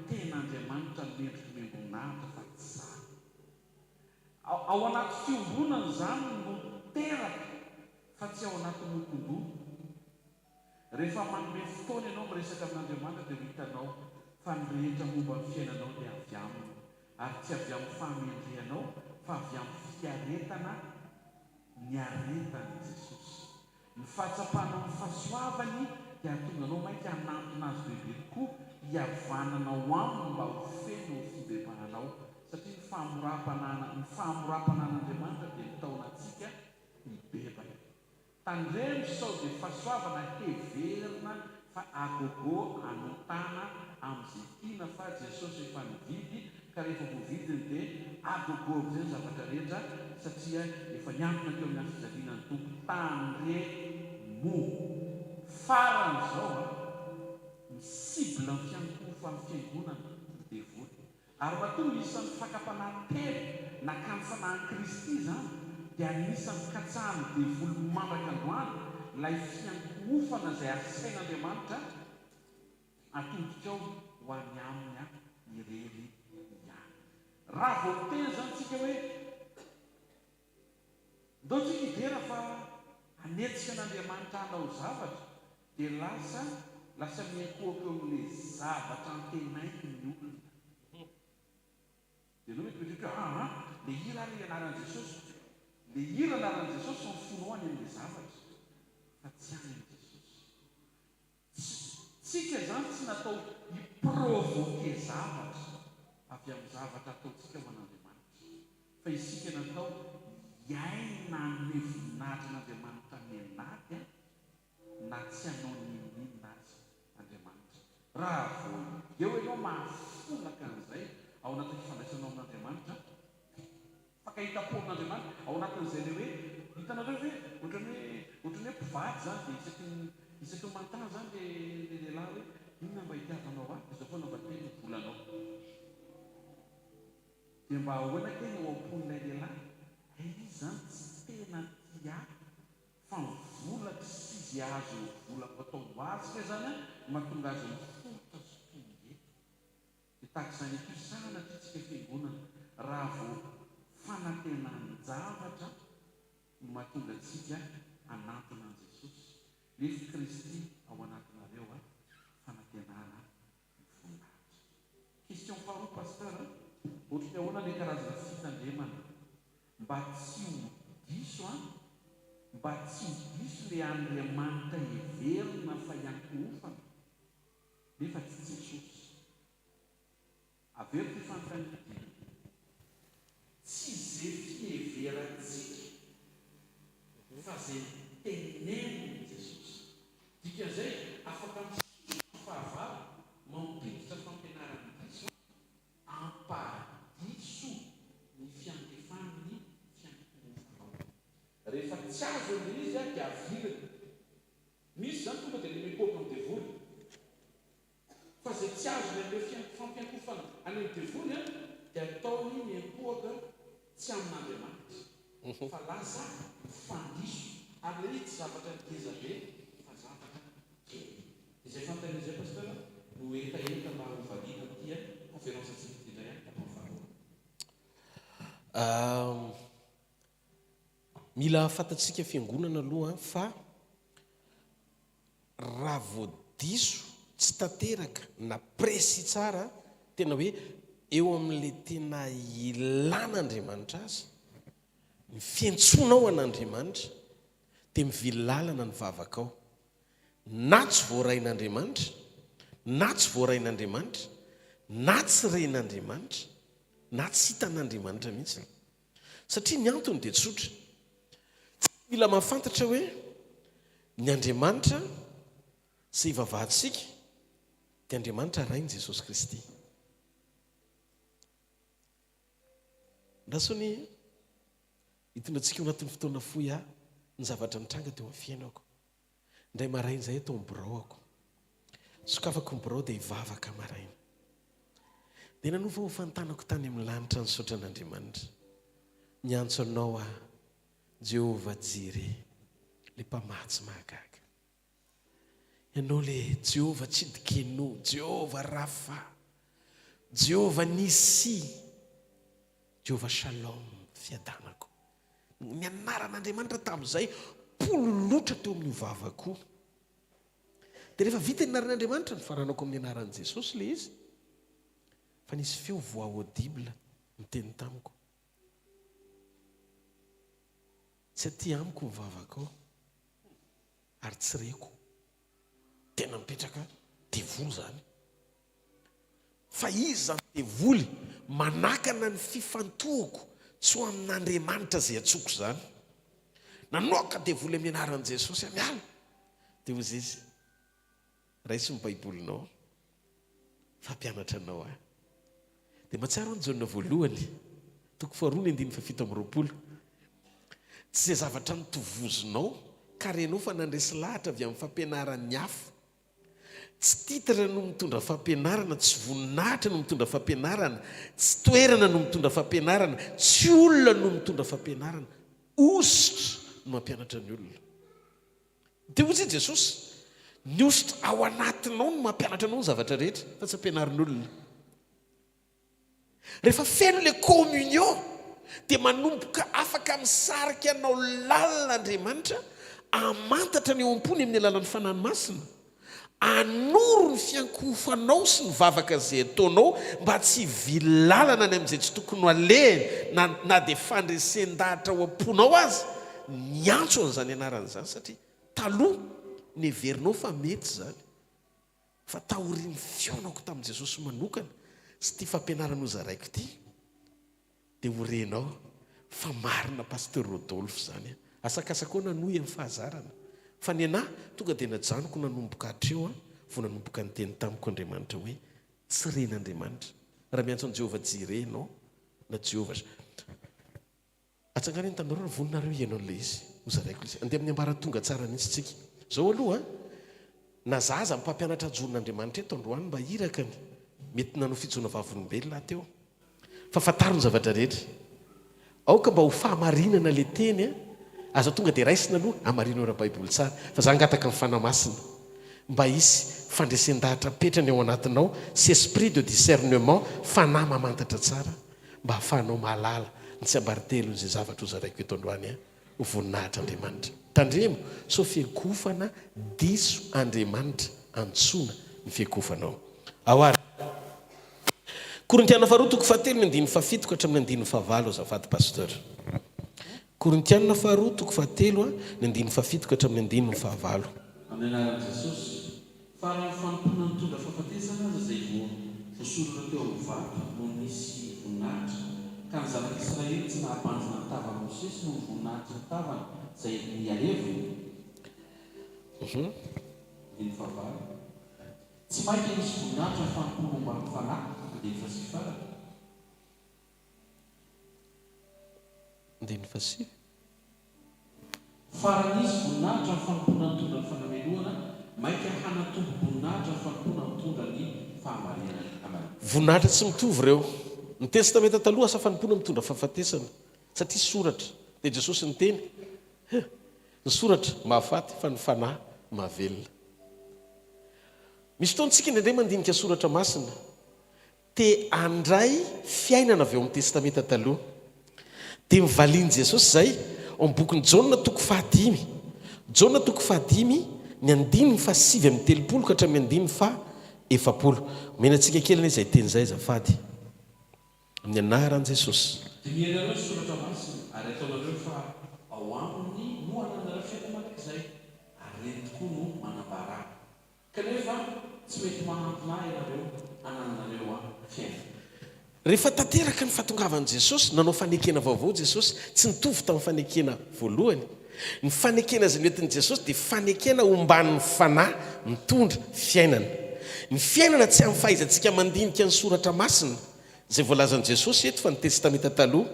tena Andriamanitra no mendrika omem-boninahitra fa tsy za. Ao ao anaty fiombonana izany no teraka fa tsy ao anaty mokon-doha. Rehefa manome fotoana ianao miresaka amin'Andriamanitra dia ho hitanao fa ny rehetra momba ny fiainanao dia avy Aminy, ary tsy avy amin'ny fahamendrehanao fa avy amin'ny fiaretana niaretan'i Jesosy. Ny fahatsapanao ny fahasoavany dia hahatonga anao mainka hanantona Azy bebe kokoa, hihavananao Aminy mba ho feno ny fibebahanao, satria ny fahamoram-panahana ny fahamoram-panahin'Andriamanitra dia mitaona antsika hibebaka. Tandremo sao dia fahasoavana heverina fa agogo anotana amin'izay tiana fa Jesosy efa nividy ka rehefa voavidiny dia agogo amin'izay ny zavatra rehetra satria efa niantona teo amin'ny hazo fijaliana ny Tompo. Tandremo! Farany izao an! Ny cible ny fiankohofan'ny fiangonana ny devoly. Ary matoa isan'ny fakam-panahy telo nakany fanahin'i Kristy izany, dia anisan'ny katsahan'ny devoly mandraka androany ilay fiankohofana izay asain'Andriamanitra atodikao ho any Aminy irery ihany. Raha vao miteny izany tsika hoe, Ndao tsika hidera fa hanetsika an'Andriamanitra hanao zavatra, dia lasa lasa miankohoka eo amin'ilay zavatra antenainy ny olona. Dia ianao mety mieritreritra hoe aa le hira ary anaran'i Jesosy. Le hira anaran'i Jesosy ny fonao any amin'ilay zavatra fa tsy any amin'i Jesosy. Tsy, tsika izany tsy natao hi-provoquer zavatra avy amin'ny zavatra ataontsika ho an'Andriamanitra. Fa isika natao hiaina hanome voninahitra an'Andriamanitra any anaty an. na tsy hanao n'inon'inona aza Andriamanitra. Raha vao eo ianao mahafolaka an'izay ao anatin'ny fifandraisanao amin'Andriamanitra, mifankahita-po amin'Andriamanitra, ao anatin'izay ilay hoe, hitanareo ve, ohatran'ny hoe, ohatran'ny hoe mpivady izany dia isaky ny, isaky ny manontany izany ilay, ilay lehilahy hoe, inona mba itiavanao ahy? Dia izao foana mba teny, ny volanao. Dia mba ahoana kay ny ao am-pon'ilay lehilahy? Hay izy izany tsy tena tia ahy Fa ny volako sy ze azon'ny volako atao ho azy ve zany an no mahatonga azy miforitra sy tonga eto? Dia tahaka izany koa sanatria tsika fiangonana raha vao fanantenan-javatra no mahatonga antsika hanantona an'i Jesosy nefa Kristy ao anatinareo an fanantenana ny voninahitra. Question faharoa Pasteur a, ohatry ny ahoana le karazana fitandremana? Mba tsy ho diso an! Mba tsy ho diso le Andriamanitra heverina fa iankohofana nefa tsy Jesosy. Averiko ity fanontaniana ity, Tsy ze fiheverantsika fa ze tenenin'i Jesosy. Dikan'izay afaka misosoka ny fahavalo mampiditra fampianarana diso hampahadiso ny fiantefan'ny fiankohofanao. Rehefa tsy azo ilay izy dia aviliny. Misy izany tonga dia le mipoaka amin'ny devoly. Fa izay tsy azony amin'ilay fian fampiankofana any amin'ny devoly an, dia ataony miankohoka tsy amin'Andriamanitra, fa lasa mifandiso. Ary ilay izy tsy zavatra ngeza be fa zavatra kely. Izay fanontaniana izay Pasteur no hetaheta mba ho valiana amin'ity conférence antsika ity indray an, tapany faharoa. Mila fantatsika fiangonana aloha fa raha vao diso, tsy tanteraka na précis tsara, tena hoe eo amin'ilay tena ilàn'Andriamanitra azy, ny fiantsoanao an'Andriamanitra, dia mivily lalana ny vavakao. Na tsy voarain'Andriamanitra, na tsy voarain'Andriamanitra, na tsy ren'Andriamanitra, na tsy hitan'Andriamanitra mihitsy. Satria ny antony dia tsotra. Tsy mila mahafantatra hoe ny Andriamanitra izay ivavahantsika dia Andriamanitra Rain'i Jesosy Kristy. Andraso anie hitondra antsika ao anatin'ny fotoana fohy aho ny zavatra nitranga teo amin'ny fiainako. Indray maraina izay tao amin'ny biraoko. Sokafako ny birao dia hivavaka maraina. Dia nanofahofa ny tanako tany amin'ny lanitra nisaotra an'Andriamanitra. Miantso anao aho, Jehovah Jireh, ilay Mpamatsy mahagaga. Ianao ilay Jehovah Tsidkenu, Jehovah Rafa, Jehovah Nissi, Jehovah Shalom, fiadanako. Ny anaran'Andriamanitra tamin'izay pololotra teo amin'io vavako io. Dia rehefa vita ny anaran'Andriamanitra, nifaranako amin'ny anaran'i Jesosy ilay izy, fa nisy feo voix audible niteny tamiko. Tsy aty amiko ny vavakao, ary tsy reko. Tena mipetraka devoly izany. Fa iza izany devoly manakana ny fifantohako tsy ho amin'Andriamanitra izay antsoiko izany? Nanoaka devoly amin'ny anaran'i Jesosy aho, miala! Dia hoy izy, Raiso ny Baibolinao fa hampianatra anao aho. Dia mahatsiaro aho ny Jaona voalohany, toko faharoa ny andininy fahafito amby 20. Tsy izay zavatra notovozinao ka renao fa nandresy lahatra avy amin'ny fampianaran'ny hafa. Tsy titre no mitondra fampianarana, tsy voninahitra no mitondra fampianarana, tsy toerana no mitondra fampianarana, tsy olona no mitondra fampianarana. Hosotra no mampianatra ny olona. Dia hoy i Jesosy, Ny hosotra ao anatinao no mampianatra anao ny zavatra rehetra, fa tsy ampianarin'olona. Rehefa feno ilay communion dia manomboka afaka misarika anao lalina Andriamanitra hamantatra ny ao am-pony amin'ny alalan'ny Fanahy Masina, hanoro ny fiankohofanao sy ny vavaka izay ataonao mba tsy hivily lalana any amin'izay tsy tokony ho alehany na na dia fandresen-dahatra ao am-ponao aza niantso an'izany anarana izany satria taloha neverinao fa mety izany. Fa taorian'ny fihaonako tamin'i Jesosy manokana sy ity fampianarana hozaraiko ity dia ho renao fa marina Pasteur Rodolphe izany an! Asakasakao nanohy amin'ny fahazarana fa ny anah tonga dia najanoko nanomboka hatreo an vao nanomboka niteny tamiko Andriamanitra hoe tsy ren'Andriamanitra raha miantso an'i Jehovah Jireh ianao na Jehovah Atsangano ny tanora ary vonona nareo hihaino an'ilay izy. Ho zaraiko ilay izy. Andeha amin'ny ambaratonga tsara mihitsy tsika. Izao aloha an, na za aza mpampianatra ajoron'Andriamanitra eto androany mba irakany, mety nanao fijoroana vavolombelona aho teo. Fa fantaro ny zavatra rehetra. Aoka mba ho fahamarinana ilay teny an, aza tonga dia raisina aloha, hamarino ara-baiboly tsara. Fa za hangataka ny Fanahy Masina mba hisy fandresen-dahatra apetrany ao anatinao sy esprit de discernement, fanahy mamantatra tsara. Mba hahafahanao mahalala ny tsiambaritelon'izay zavatra hozaraiko eto androany an, ho voninahitr'Andriamanitra. Tandremo sao fiankofana diso Andriamanitra antsoina ny fiankofanao. Ao ary. Korintiana faharoa toko fahatelo ny andininy fahafito ka hatramin'ny andininy fahavalo azafady Pasteur. Korintiana faharoa toko fahatelo ny andininy fahafito ka hatramin'ny andininy fahavalo. Amin'ny anaran'i Jesosy. Fa raha ny fanompoana nitondra fahafatesana aza izay vao voasoratra teo amin'ny vato no nisy voninahitra, ka ny zanak'Israely tsy nahabanjina ny tavan'i Mosesy noho ny voninahitry ny tavany izay nihalevona, andininy fahavalo, tsy mainka hisy voninahitra ny fanompoana omban'ny Fanahy, andininy fahasivy farany. Andininy fahasivy. Fa raha nisy voninahitra ny fanompoana nitondra ny fanamelohana, mainka hanatombo-boninahitra ny fanompoana mitondra ny fahamarinana. Amen. Voninahitra tsy mitovy ireo. Ny Testamenta Taloha asa fanompoana mitondra fahafatesana, satria soratra. Dia Jesosy niteny, He, ny soratra mahafaty fa ny Fanahy mahavelona. Misy fotoana isika indraindray mandinika soratra masina, Te handray fiainana avy ao amin'ny Testamenta Taloha. Dia nivalian'i Jesosy izay ao amin'ny bokin'i Jaona toko fahadimy. Jaona toko fahadimy, ny andininy fahasivy amby telopolo ka hatramin'ny andininy faha efapolo. Omena antsika kely anie izay teny izay azafady. Amin'ny anaran'i Jesosy. Dinihanareo ny Soratra Masina ary ataonareo fa ao aminy no anananareo fiainana mandrakizay, ary ireny tokoa no manambara Ahy. Kanefa tsy mety manantona Ahy ianareo hanananareo Ahy fiainana. Rehefa tanteraka ny fahatongavan'i Jesosy, nanao fanekena vaovao Jesosy, tsy nitovy tamin'ny fanekena voalohany. Ny fanekena izay noentin'i Jesosy dia fanekena omban'ny Fanahy mitondra fiainana. Ny fiainana tsy amin'ny fahaizantsika mandinika ny Soratra Masina, izay voalazan'i Jesosy eto fa ny Testamenta Taloha,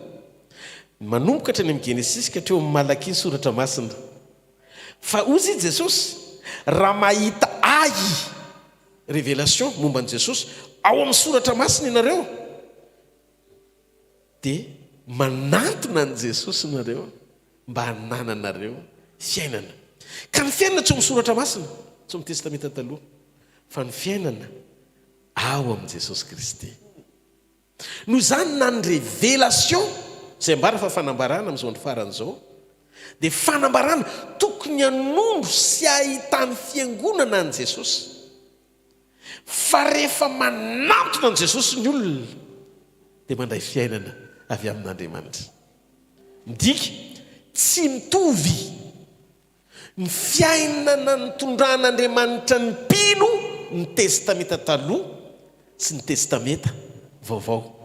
manomboka hatrany amin'ny Genesisy ka hatreo amin'ny Malakia ny Soratra Masina. Fa hozy i Jesosy, raha mahita Ahy, révélation momba an'i Jesosy, ao amin'ny Soratra Masina ianareo, dia manantona an'i Jesosy nareo mba hanananareo fiainana. Ka ny fiainana tsy ao amin'ny Soratra Masina, tsy ao amin'ny Testamenta Taloha, fa ny fiainana ao amin'i Jesosy Kristy. Noho izany na ny révélation izay ambara fa fanambarana amin'izao andro farany izao dia fanambarana tokony hanondro sy hahitan'ny fiangonana an'i Jesosy. Fa rehefa manantona an'i Jesosy ny olona dia mandray fiainana avy amin'Andriamanitra. Midika tsy mitovy Ny fiainana nitondran'Andriamanitra ny mpino ny Testamenta Taloha sy ny Testamenta Vaovao.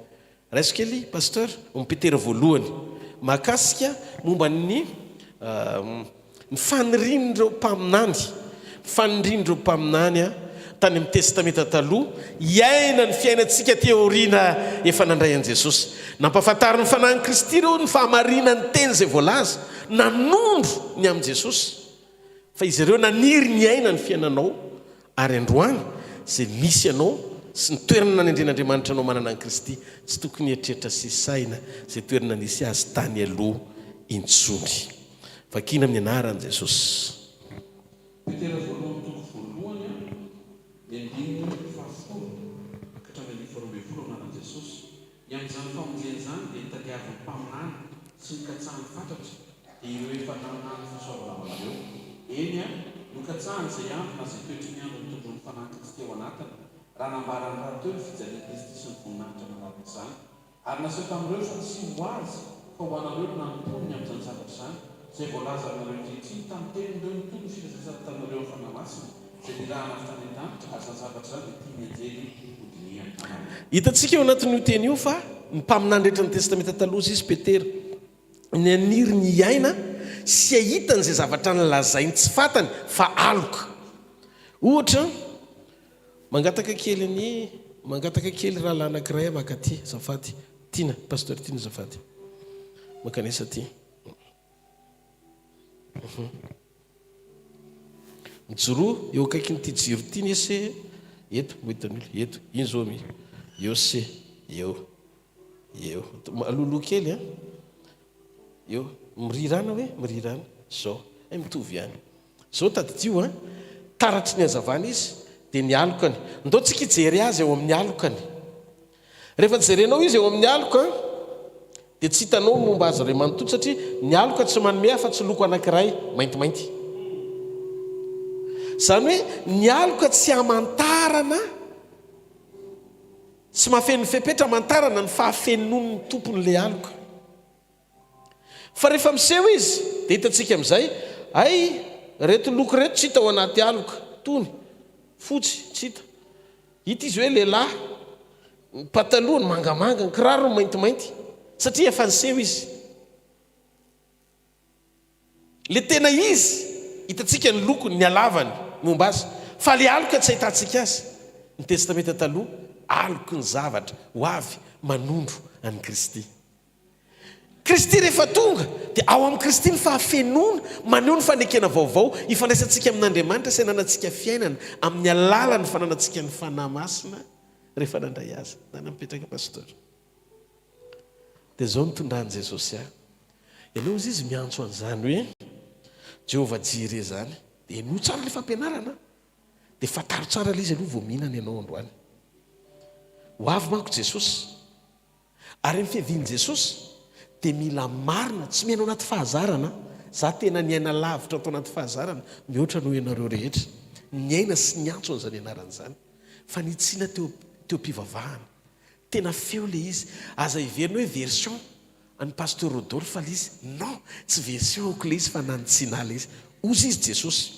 Raiso kely Pasteur, ao amin'ny Petera voalohany, mahakasika momba ny ny fanirian'ireo mpaminany, fanirian'ireo mpaminany tany amin'ny Testamenta Taloha hiaina ny fiainantsika aty aoriana efa nandray an'i Jesosy. Nampahafantarin'ny Fanahin'i Kristy ireo ny fahamarinan'ny teny izay voalaza. Nanondro ny amin'i Jesosy fa izy ireo naniry ny hiaina ny fiainanao ary androany izay misy anao sy ny toerana nanendren'Andriamanitra anao manana an'i Kristy tsy tokony hieritreritra sy hisaina izay toerana nisy azy tany aloha intsony. Vakina amin'ny anaran'i Jesosy. Petera voalohany toko voalohany ny andininy fahafolo ka hatramin'ny andininy faharoa ambinifolo amin'ny anaran'i Jesosy. Ny amin'izany famonjena izany dia nitadiavin'ny mpaminany sy nokatsahany fatratra, dia ireo efa naminany fahasoavana ho anareo. Eny a, nokatsahany izay andro na izay toetry ny andro nitondroan'ny Fanahin'i Kristy ao anatiny, raha nambarany rahateo ny fijalian'i Kristy sy ny voninahitra manaraka izany. Ary naseho tamin'ireo fa tsy ho azy fa ho anareo no nanompoany ny amin'izany zavatra izany, izay voalaza aminareo ankehitriny tamin'ny tenin'ireo nitory ny filazantsara taminareo amin'ny Fanahy Masina, izay nirahana avy tany an-danitra, ary izany zavatra izany dia tian'ny anjely hodinihana. Amen. Hitantsika ao anatin'io teny io fa ny mpaminany rehetra ny Testamenta Taloha izy Petera, naniry ny hiaina sy hahita an'izay zavatra nolazainy tsy fantany fa aloka. Ohatra, mangataka kely an'i, mangataka kely rahalahy anankiray aho mankaty, azafady, Tiana, Pasteur Tiana azafady. Mankanesa aty. Mijoroa eo akaikin'ity jiro ity anie se eto, ho hitan'ny olona, eto, iny zao mi, eo se, eo, eo, alohaloha kely an, eo, mirirana hoe, mirirana, zao, hay mitovy ihany. Zao tadidio an, taratry ny hazavana izy, dia ny alokany. Ndao tsika hijery azy ao amin'ny alokany. Rehefa jerenao izy eo amin'ny aloka dia tsy hitanao ny momba azy iray manontolo satria ny aloka tsy manome afa-tsy loko anankiray, maintimainty. Izany hoe ny aloka tsy hamantarana, tsy mahafeno ny fepetra hamantarana ny fahafenoan'ny tompon'ilay aloka. Fa rehefa miseho izy dia hitantsika amin'izay, hay ireto loko ireto tsy hita ao anaty aloka, tony, fotsy, tsy hita. Hita izy hoe lehilahy, ny patalohany mangamanga, ny kirarony maintimainty, satria efa niseho izy. Ilay tena izy, hitantsika ny lokony, ny halavany, ny momba azy. Fa ilay aloka tsy ahitantsika azy. Ny Testamenta Taloha, aloky ny zavatra ho avy manondro an'i Kristy. Kristy rehefa tonga, dia ao amin'i Kristy ny fahafenoana, maneho ny fanekena vaovao ifandraisantsika amin'Andriamanitra sy ananantsika fiainana amin'ny alalan'ny fananantsika ny Fanahy Masina rehefa nandray Azy. Nana mipetraka Pasteur. Dia izao nitondran'i Jesosy ahy. Ianao hozy izy miantso an'izany hoe Jehovah Jireh izany. Dia henoy tsara ilay fampianarana. Dia fantaro tsara ilay izy aloha vao mihinana ianao androany. Ho avy manko Jesosy. Ary ny fiavian'i Jesosy dia mila marina, tsy miaina ao anaty fahazarana. Za tena niaina lavitra tao anaty fahazarana mihoatra noho ianareo rehetra. Niaina sy niantso an'izany anarana izany. Fanitsiana teo teo am-pivavahana. Tena feo le izy. Aza heverina hoe version an'i Pasteur Rodolphe le izy. Non, tsy version-ko le izy fa nanitsiana ahy le izy. Hozy izy Jesosy.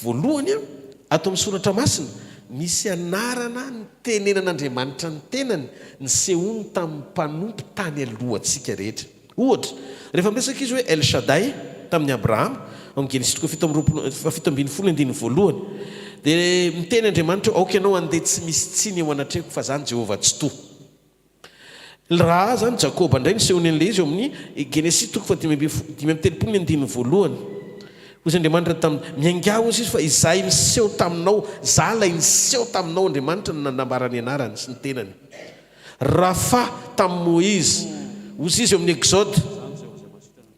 Voalohany, ato amin'ny Soratra Masina, misy anarana nitenenan'Andriamanitra ny tenany, nisehoany tamin'ny mpanompo tany alohantsika rehetra. Ohatra, rehefa miresaka izy hoe El Shaddai tamin'i Abrahama, ao amin'ny Genesisy toko fahafito amby roapolo, fahafito ambin'ny folo andininy voalohany, dia miteny Andriamanitra hoe, Aoka ianao handeha tsy misy tsiny eo anatrehako, fa izaho no Jehovah Tsitoha. Raha izany Jakoba indray nisehony an'ilay izy ao amin'ny Genesisy toko fahadimy ambin'ny folo, 35 ny andininy voalohany. Hoy izy Andriamanitra taminy, Miaingà, hoy izy, fa izahay niseho taminao, izaho ilay niseho taminao, Andriamanitra no nanambara ny anarany sy ny tenany. Rafa tamin'i Moizy, hoy izy eo amin'ny Exode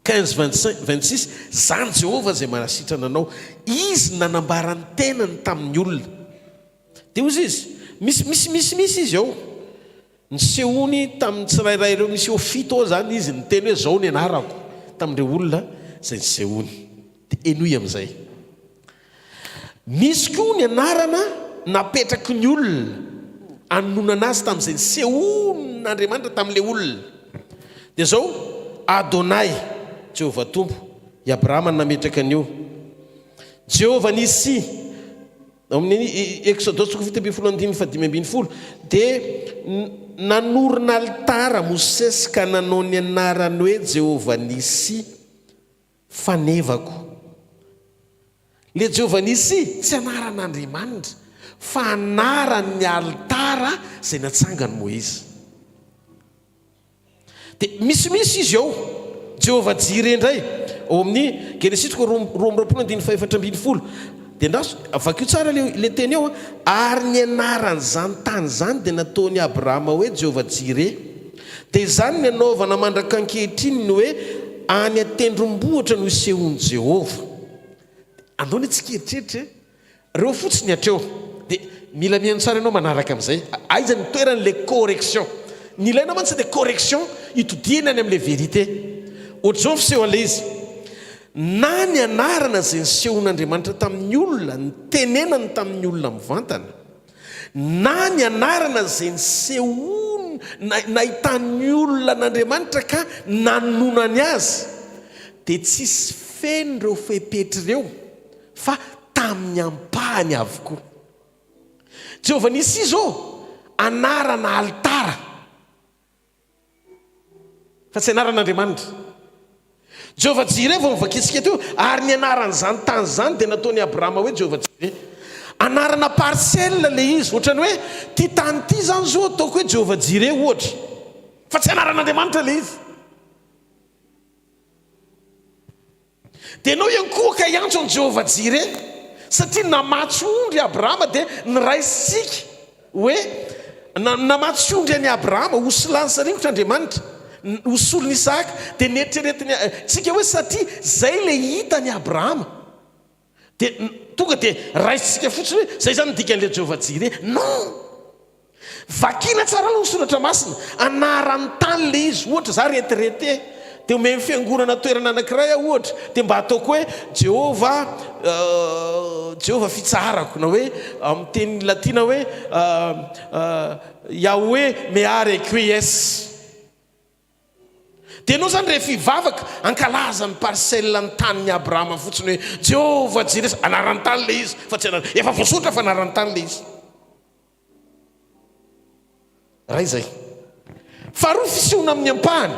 15, 25, 26, Izaho Jehovah izay manasitrana anao. Izy no nanambara ny tenany tamin'ny olona. Dia hoy izy, Misy, misy, misy, misy izy ao. Nisehoany tamin'ny tsirairay ireo, misy eo fito eo izany izy niteny hoe izao ny anarako tamin'ireo olona izay nisehoany. Dia henoy amin'izay. Misy koa ny anarana napetraky ny olona anononana azy tamin'izay nisehoan'Andriamanitra tamin'ilay olona. Dia izao, Adonai, Jehovah Tompo, i Abrahama no nametraka an'io. Jehovah Nissi. Ao amin'ny Eksodosy toko 17 andininy faha-15 dia nanorina alitara Mosesy ka nanao ny anarany hoe Jehovah Nissi, fanevako. Ilay Jehovah Nissi tsy anaran'Andriamanitra fa anaran'ny alitara izay natsangan'i Moizy. Dia misimisy izy ao. Jehovah Jireh indray, ao amin'ny Genesisy toko 22 andininy faha-14. Dia andraso, vakio tsara ilay teny ao, Ary ny anaran'izany tany izany dia nataon'i Abrahama hoe Jehovah Jireh. Dia izany ny anaovana mandrak'ankehitriny ny hoe any an-tendrombohitra no isehoan'i Jehovah. Andao anie tsika hieritreritra e! Reo fotsiny hatreo. Dia mila mihaino tsara ianao manaraka amin'izay. Aiza ny toeran'ilay correction? Ny ilaina mantsy dia correction hitodihana any amin'ilay vérité. Ohatr'izao ny fiseho an'ilay izy. Na ny anarana izay nisehon'Andriamanitra tamin'ny olona, nitenenany tamin'ny olona mivantana, na ny anarana izay nisehoany, nahitan'ny olona an'Andriamanitra ka nanononany azy, dia tsisy feno ireo fepetra ireo. Fa tamin'ny ampahany avokoa. Jehovah Nissi izao anarana alitara, fa tsy anaran'Andriamanitra. Jehovah Jireh vao novakintsika teo, ary ny anaran'izany tany izany dia nataon'i Abrahama hoe Jehovah Jireh. Anarana parcelle ilay izy, ohatran'ny hoe ity tany ity izany izao ataoko hoe Jehovah Jireh ohatra, fa tsy anaran'Andriamanitra ilay izy. Dia ianao hiankohoka hiantso an'i Jehovah Jireh, satria namatsy ondry Abrahama, dia niraisintsika hoe namatsy ondry an'i Abrahama ho solany saringotra Andriamanitra, ho solon'i Isahaka. Dia neritreretiny tsika hoe satria izay ilay hitan'i Abrahama, dia tonga dia raisintsika fotsiny hoe izay izany ny dikan'ilay Jehovah Jireh. Non! Vakina tsara aloha ny soratra masina, anaran'ny tany le izy, ohatra za retraité dia omen'ny fiangonana toerana anakiray aho ohatra dia mba ataoko hoe Jehovah Jehovah fitsaharako na hoe amin'ny teny latina hoe Yahweh mea requies. Dia ianao izany rehefa hivavaka, hankalaza ny parcelle ny tanin'i Abrahama fotsiny hoe Jehovah Jireh, anaran'ny tany ilay izy fa tsy anarana, efa voasoratra fa anaran'ny tany ilay izy. Iray izay. Faharoa, fisehoana amin'ny ampahany.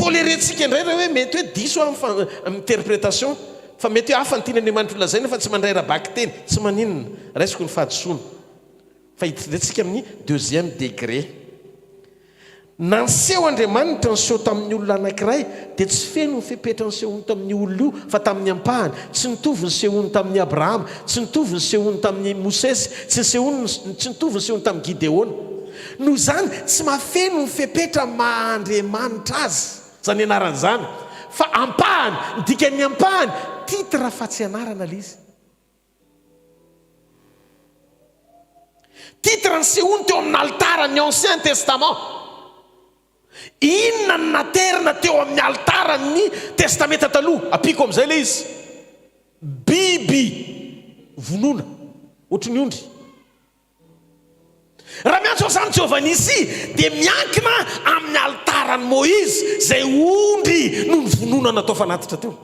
Tolérer-tsika indray raha hoe mety hoe diso aho amin'ny interprétation, fa mety hoe hafa ny tian'Andriamanitra ho lazaina fa tsy mandray ara-bakiteny. Tsy maninona. Raisiko ny fahadisoana. Fa hiditra indray tsika amin'ny deuxième degré. Nanseho Andriamanitra niseho tamin'ny olona anankiray, dia tsy feno ny fepetra nisehoany tamin'io olona io, fa tamin'ny ampahany. Tsy nitovy ny nisehoany tamin'i Abrahama, tsy nitovy ny nisehoany tamin'i Mosesy, tsy nisehoany, tsy nitovy ny nisehoany tamin'i Gideona. Noho izany, tsy mahafeno ny fepetra maha Andriamanitra Azy izany anarana izany, fa ampahany. Ny dikan'ny ampahany, titre fa tsy anarana ilay izy. Titre nisehoany teo amin'ny alitara ny Ancien Testament. Inona no naterina teo amin'ny alitaran'ny Testamenta Taloha? Ampiako amin'izay ilay izy. Biby vonoina, ohatry ny ondry. Raha miantso an'izany Jehovah Nissi, dia miankina amin'ny alitaran'i Moizy, izay ondry no novonoina natao fanatitra teo.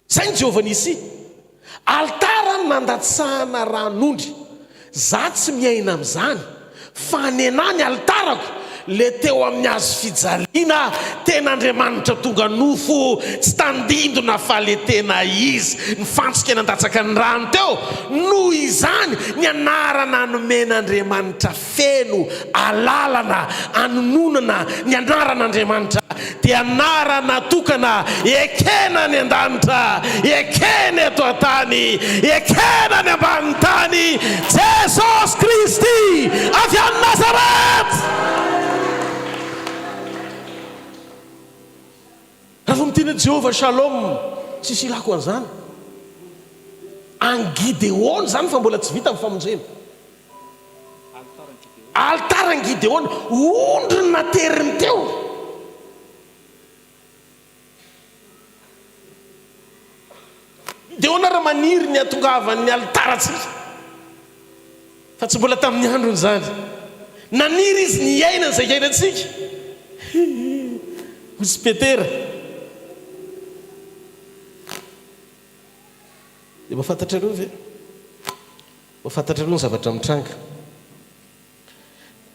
Zay ny Jehovah Nissi. Alitara nandatsahana ran'ondry. Za tsy miaina amzany fa nenah ny alitarako le teo amin'ny hazo fijaliana tena Andriamanitra tonga nofo tsy tandindona fa le tena izy nifantsika nandatsaka ny rany teo noho izany ny anarana nomen'Andriamanitra feno alalana anononana ny anaran'Andriamanitra dia anarana tokana ekena any an-danitra, ekena eto an-tany, ekena any ambanin'ny tany, Jesosy Kristy avy any Nazareth! Raha vao miteny hoe Jehovah Shalom, tsisy ilako an'izany. Any Gideona izany fa mbola tsy vita ny famonjena. Alitaran'i Gideona, ondry nateriny teo. Gideona ary maniry ny hahatongavan'ny alitarantsika, fa tsy mbola tamin'ny androny izany. Naniry izy ny hiaina izay iainantsika. Hoy i Petera. Dia mba fantatrareo ve? Mba fantatrareo ny zavatra mitranga?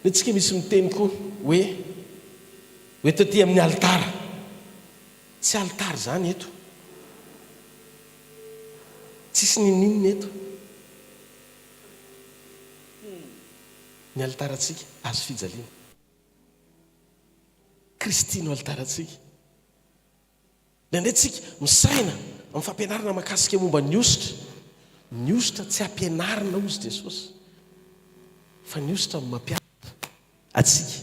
Ny antsika misy miteny koa hoe ho eto aty amin'ny alitara. Tsy alitara izany eto. Tsisy n'inon'inona eto. Ny alitarantsika, hazo fijaliana. Kristy no alitarantsika. Indraindray tsika misaina amin'ny fampianarana mahakasika momba ny hosotra. Ny hosotra tsy ampianarina hozy Jesosy fa ny hosotra no mampianatra antsika.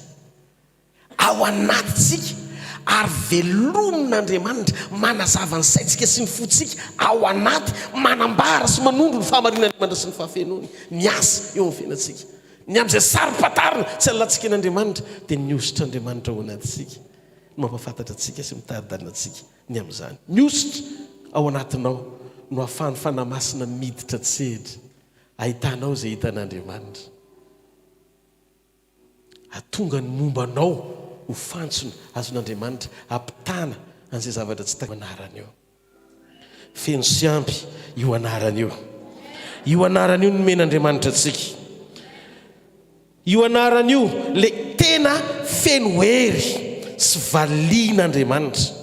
Ao anatintsika ary velomin'Andriamanitra manazava ny saintsika sy ny fontsika ao anaty, manambara sy manondro ny fahamarinan'Andriamanitra sy ny fahafenoany miasa eo amin'ny fiainantsika. Ny amin'izay saro-pantarina tsy alalantsika an'Andriamanitra dia ny hosotr'Andriamanitra ao anatintsika. no mampahafantatra antsika sy mitari-dalana antsika ny amin'izany. Ny hosotra ao anatinao no ahafahan'ny Fanahy Masina miditra an-tsehatra, ahitanao izay hitan'Andriamanitra. Hahatonga ny momba anao ho fantsona azon'Andriamanitra hampitana an'izay zavatra tsy takatry ny anarany eo. Feno sy ampy io anarana io. Io anarana io nomen'Andriamanitra antsika. Io anarana io le tena feno hery sy valian'Andriamanitra.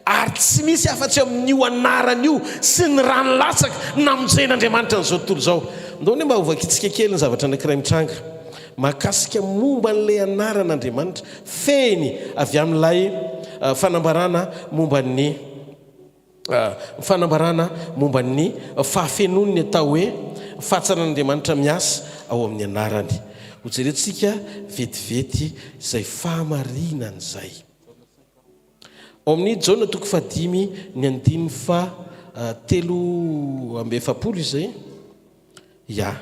Ary tsy misy afa-tsy amin'io anarana io sy ny rany latsaka namonjen'Andriamanitra an'izao tontolo izao. Ndao anie mba hovakintsika kely ny zavatra anankiray mitranga mahakasika momba an'ilay anaran'Andriamanitra fehiny avy amin'ilay fanambarana momba ny fanambarana momba ny fahafenoan'ny atao hoe fahatsaran'Andriamanitra miasa ao amin'ny anarany. Hojerentsika vetivety izay fahamarinana izay. Ao amin'ny Jaona toko fahadimy ny andininy faha 43 izay. Ya.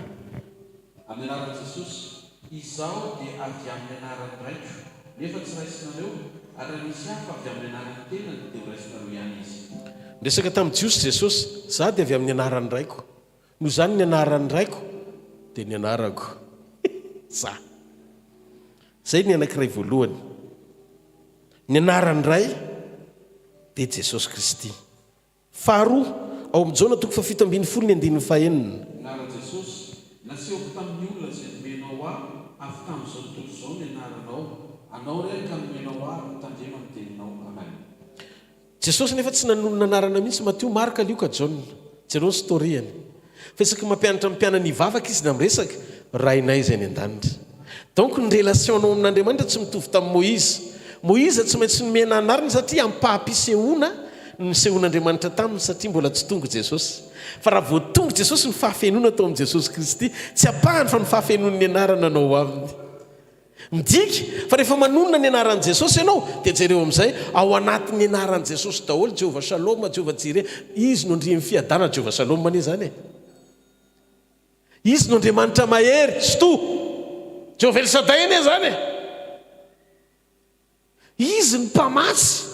Amin'ny anaran'i Jesosy. Izaho dia avy amin'ny anaran'ny Raiko, nefa tsy raisinareo, ary raha misy hafa avy amin'ny anaran'ny tenany, dia ho raisinareo ihany izy. Niresaka tamin'ny Jiosy Jesosy, Izaho dia avy amin'ny anaran'ny Raiko. Noho izany ny anaran'ny Raiko dia ny anarako. Izaho. Izay ny anankiray voalohany. Ny anaran'ny Ray dia Jesosy Kristy. Faharoa, ao amin'ny Jaona toko fahafito ambinifolo ny andininy fahenina. Anaran'i Jesosy, Nasehoko tamin'ny olona izay nomenao Ahy avy tamin'izao tontolo izao ny anaranao, Anao irery ka nomenao Ahy ary notandremany ny teninao. Amen. Jesosy nefa tsy nanonona anarana mihitsy, Matio, Marka, Lioka, Jaona. Jereo ny story-ny. Fa isaky ny mampianatra ny mpianany hivavaka izy na miresaka, Rainay izay any an-danitra. Donc ny relation-nao amin'Andriamanitra tsy mitovy tamin'i Moïse. Moïse tsy maintsy nomena anarana satria ampaham-pisehoana no nisehoan'Andriamanitra taminy satria mbola tsy tonga Jesosy. Fa raha vao tonga Jesosy ny fahafenoana tao amin'i Jesosy Kristy, tsy ampahany fa ny fahafenoan'ny anarana no ao aminy. Midika fa rehefa manonona ny anaran'i Jesosy ianao dia jereo amin'izay, ao anatin'ny anaran'i Jesosy daholo, Jehovah Shalom, Jehovah Jireh, Izy no Andrian'ny fiadanana, Jehovah Shalom anie izany e. Izy no Andriamanitra mahery, Tsitoha. Jehovah El Shaddai anie izany e. Izy no mpamatsy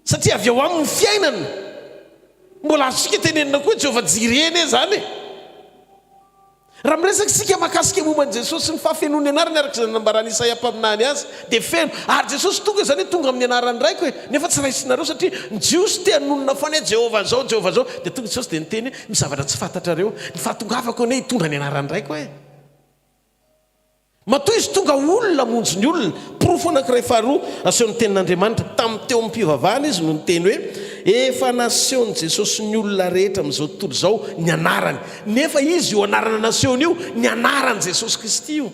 satria avy ao aminy ny fiainana. Mbola azontsika tenenina koa hoe Jehovah Jireh anie izany e. Raha miresaka isika mahakasika momba an'i Jesosy sy ny fahafenoan'ny anarany araka izay nanambaran'i Isaia mpaminany azy dia feno. Ary Jesosy tonga izany hoe tonga amin'ny anaran'ny Raiko e, nefa tsy raisinareo satria ny Jiosy te hanonona foana hoe Jehovah izao, Jehovah izao. Dia tonga Jesosy dia niteny hoe misy zavatra tsy fantatrareo, ny fahatongavako anie hitondra ny anaran'ny Raiko e. Matoa izy tonga olona hamonjy ny olona. Porofo anankiray faharoa asehon'ny Tenin'Andriamanitra, tamin'ny teo amim-pivavahana izy no niteny hoe, Efa nasehon'i Jesosy ny olona rehetra amin'izao tontolo izao ny anarany. Nefa izy io anarana nasehony io, ny anaran'i Jesosy Kristy io.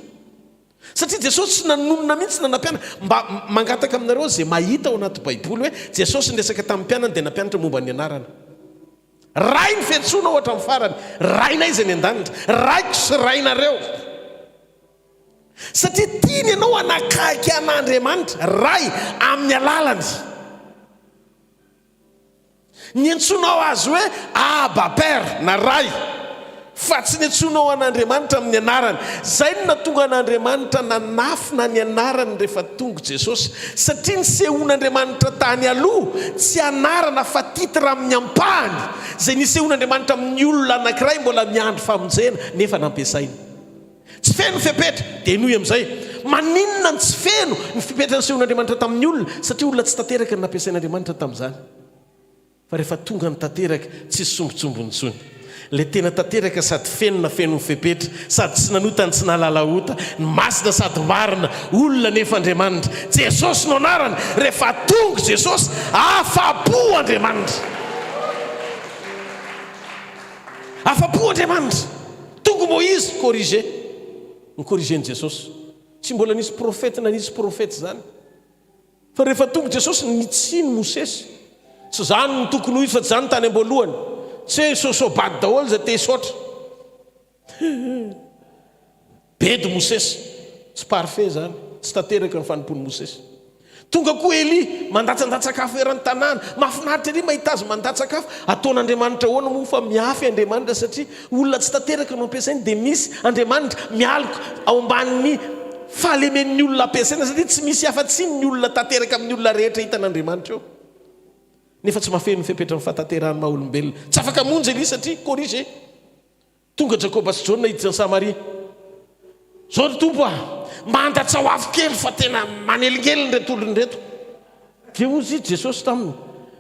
Satria Jesosy tsy nanonona mihitsy na nampianatra. Mba mangataka aminareo izay mahita ao anaty Baiboly hoe Jesosy niresaka tamin'ny mpianany dia nampianatra momba ny anarana. Ray ny fiantsoana ao hatramin'ny farany. Rainay izay any an-danitra. Raiko sy Rainareo. Satria tiany ianao hanakaiky an'Andriamanitra, Ray, amin'ny alalany. Niantsoanao Azy hoe Abba, Père, na Ray, fa tsy niantsoanao an'Andriamanitra amin'ny anarany. Izay no nahatonga an'Andriamanitra nanafina ny anarany rehefa tonga Jesosy. Satria nisehoan'Andriamanitra tany aloha, tsy anarana fa titre amin'ny ampahany, izay nisehoan'Andriamanitra amin'ny olona anankiray mbola miandry famonjena, nefa nampiasainy. Tsy feno ny fepetra, dia henoy amin'izay. Maninona no tsy feno ny fepetra nisehoan'Andriamanitra tamin'ny olona? Satria olona tsy tanteraka no nampiasain'Andriamanitra tamin'izany. Fa rehefa tonga ny tanteraka, tsisy sombintsombiny intsony. Ilay tena tanteraka sady feno na feno ny fepetra, sady tsy nanota no tsy nahalala ota, ny masina sady marina, olona nefa Andriamanitra. Jesosy no anarany. Rehefa tonga Jesosy, afa-po Andriamanitra. Afa-po Andriamanitra. Tonga Moïse, corrigé. Ni-corriger-n'i Jesosy. Tsy mbola nisy profety na nisy profety izany. Fa rehefa tonga Jesosy, nitsiny Mosesy. Tsy izany no tokony ho izy fa tsy izany tany am-boalohany. Tsy hoe sosoa-bady daholo izay te hisaotra. Bedy Mosesy. Tsy parfait izany. Tsy tanteraka ny fanompoan'i Mosesy. Tonga koa Elia, mandatsandatsaka afo eran'ny tanàna. Mahafinaritra ery mahita azy mandatsaka afo. Ataon'Andriamanitra ahoana moa fa miafy Andriamanitra satria olona tsy tanteraka no ampiasainy dia misy Andriamanitra mialoka ao ambanin'ny Fahalemen'ny olona ampiasaina satria tsy misy afa-tsy ny olona tanteraka amin'ny olona rehetra hitan'Andriamanitra eo. Nefa tsy mahafeno ny fepetran'ny fahatanterahan'ny maha olombelona. Tsy afaka hamonjy Elia satria corrigé. Tonga Jakoba sy Jaona hiditra an'i Samaria. Zao ry Tompo a! Mba andatsao afo kely fa tena manelingelina ireto olona ireto. Dia hozy i Jesosy taminy,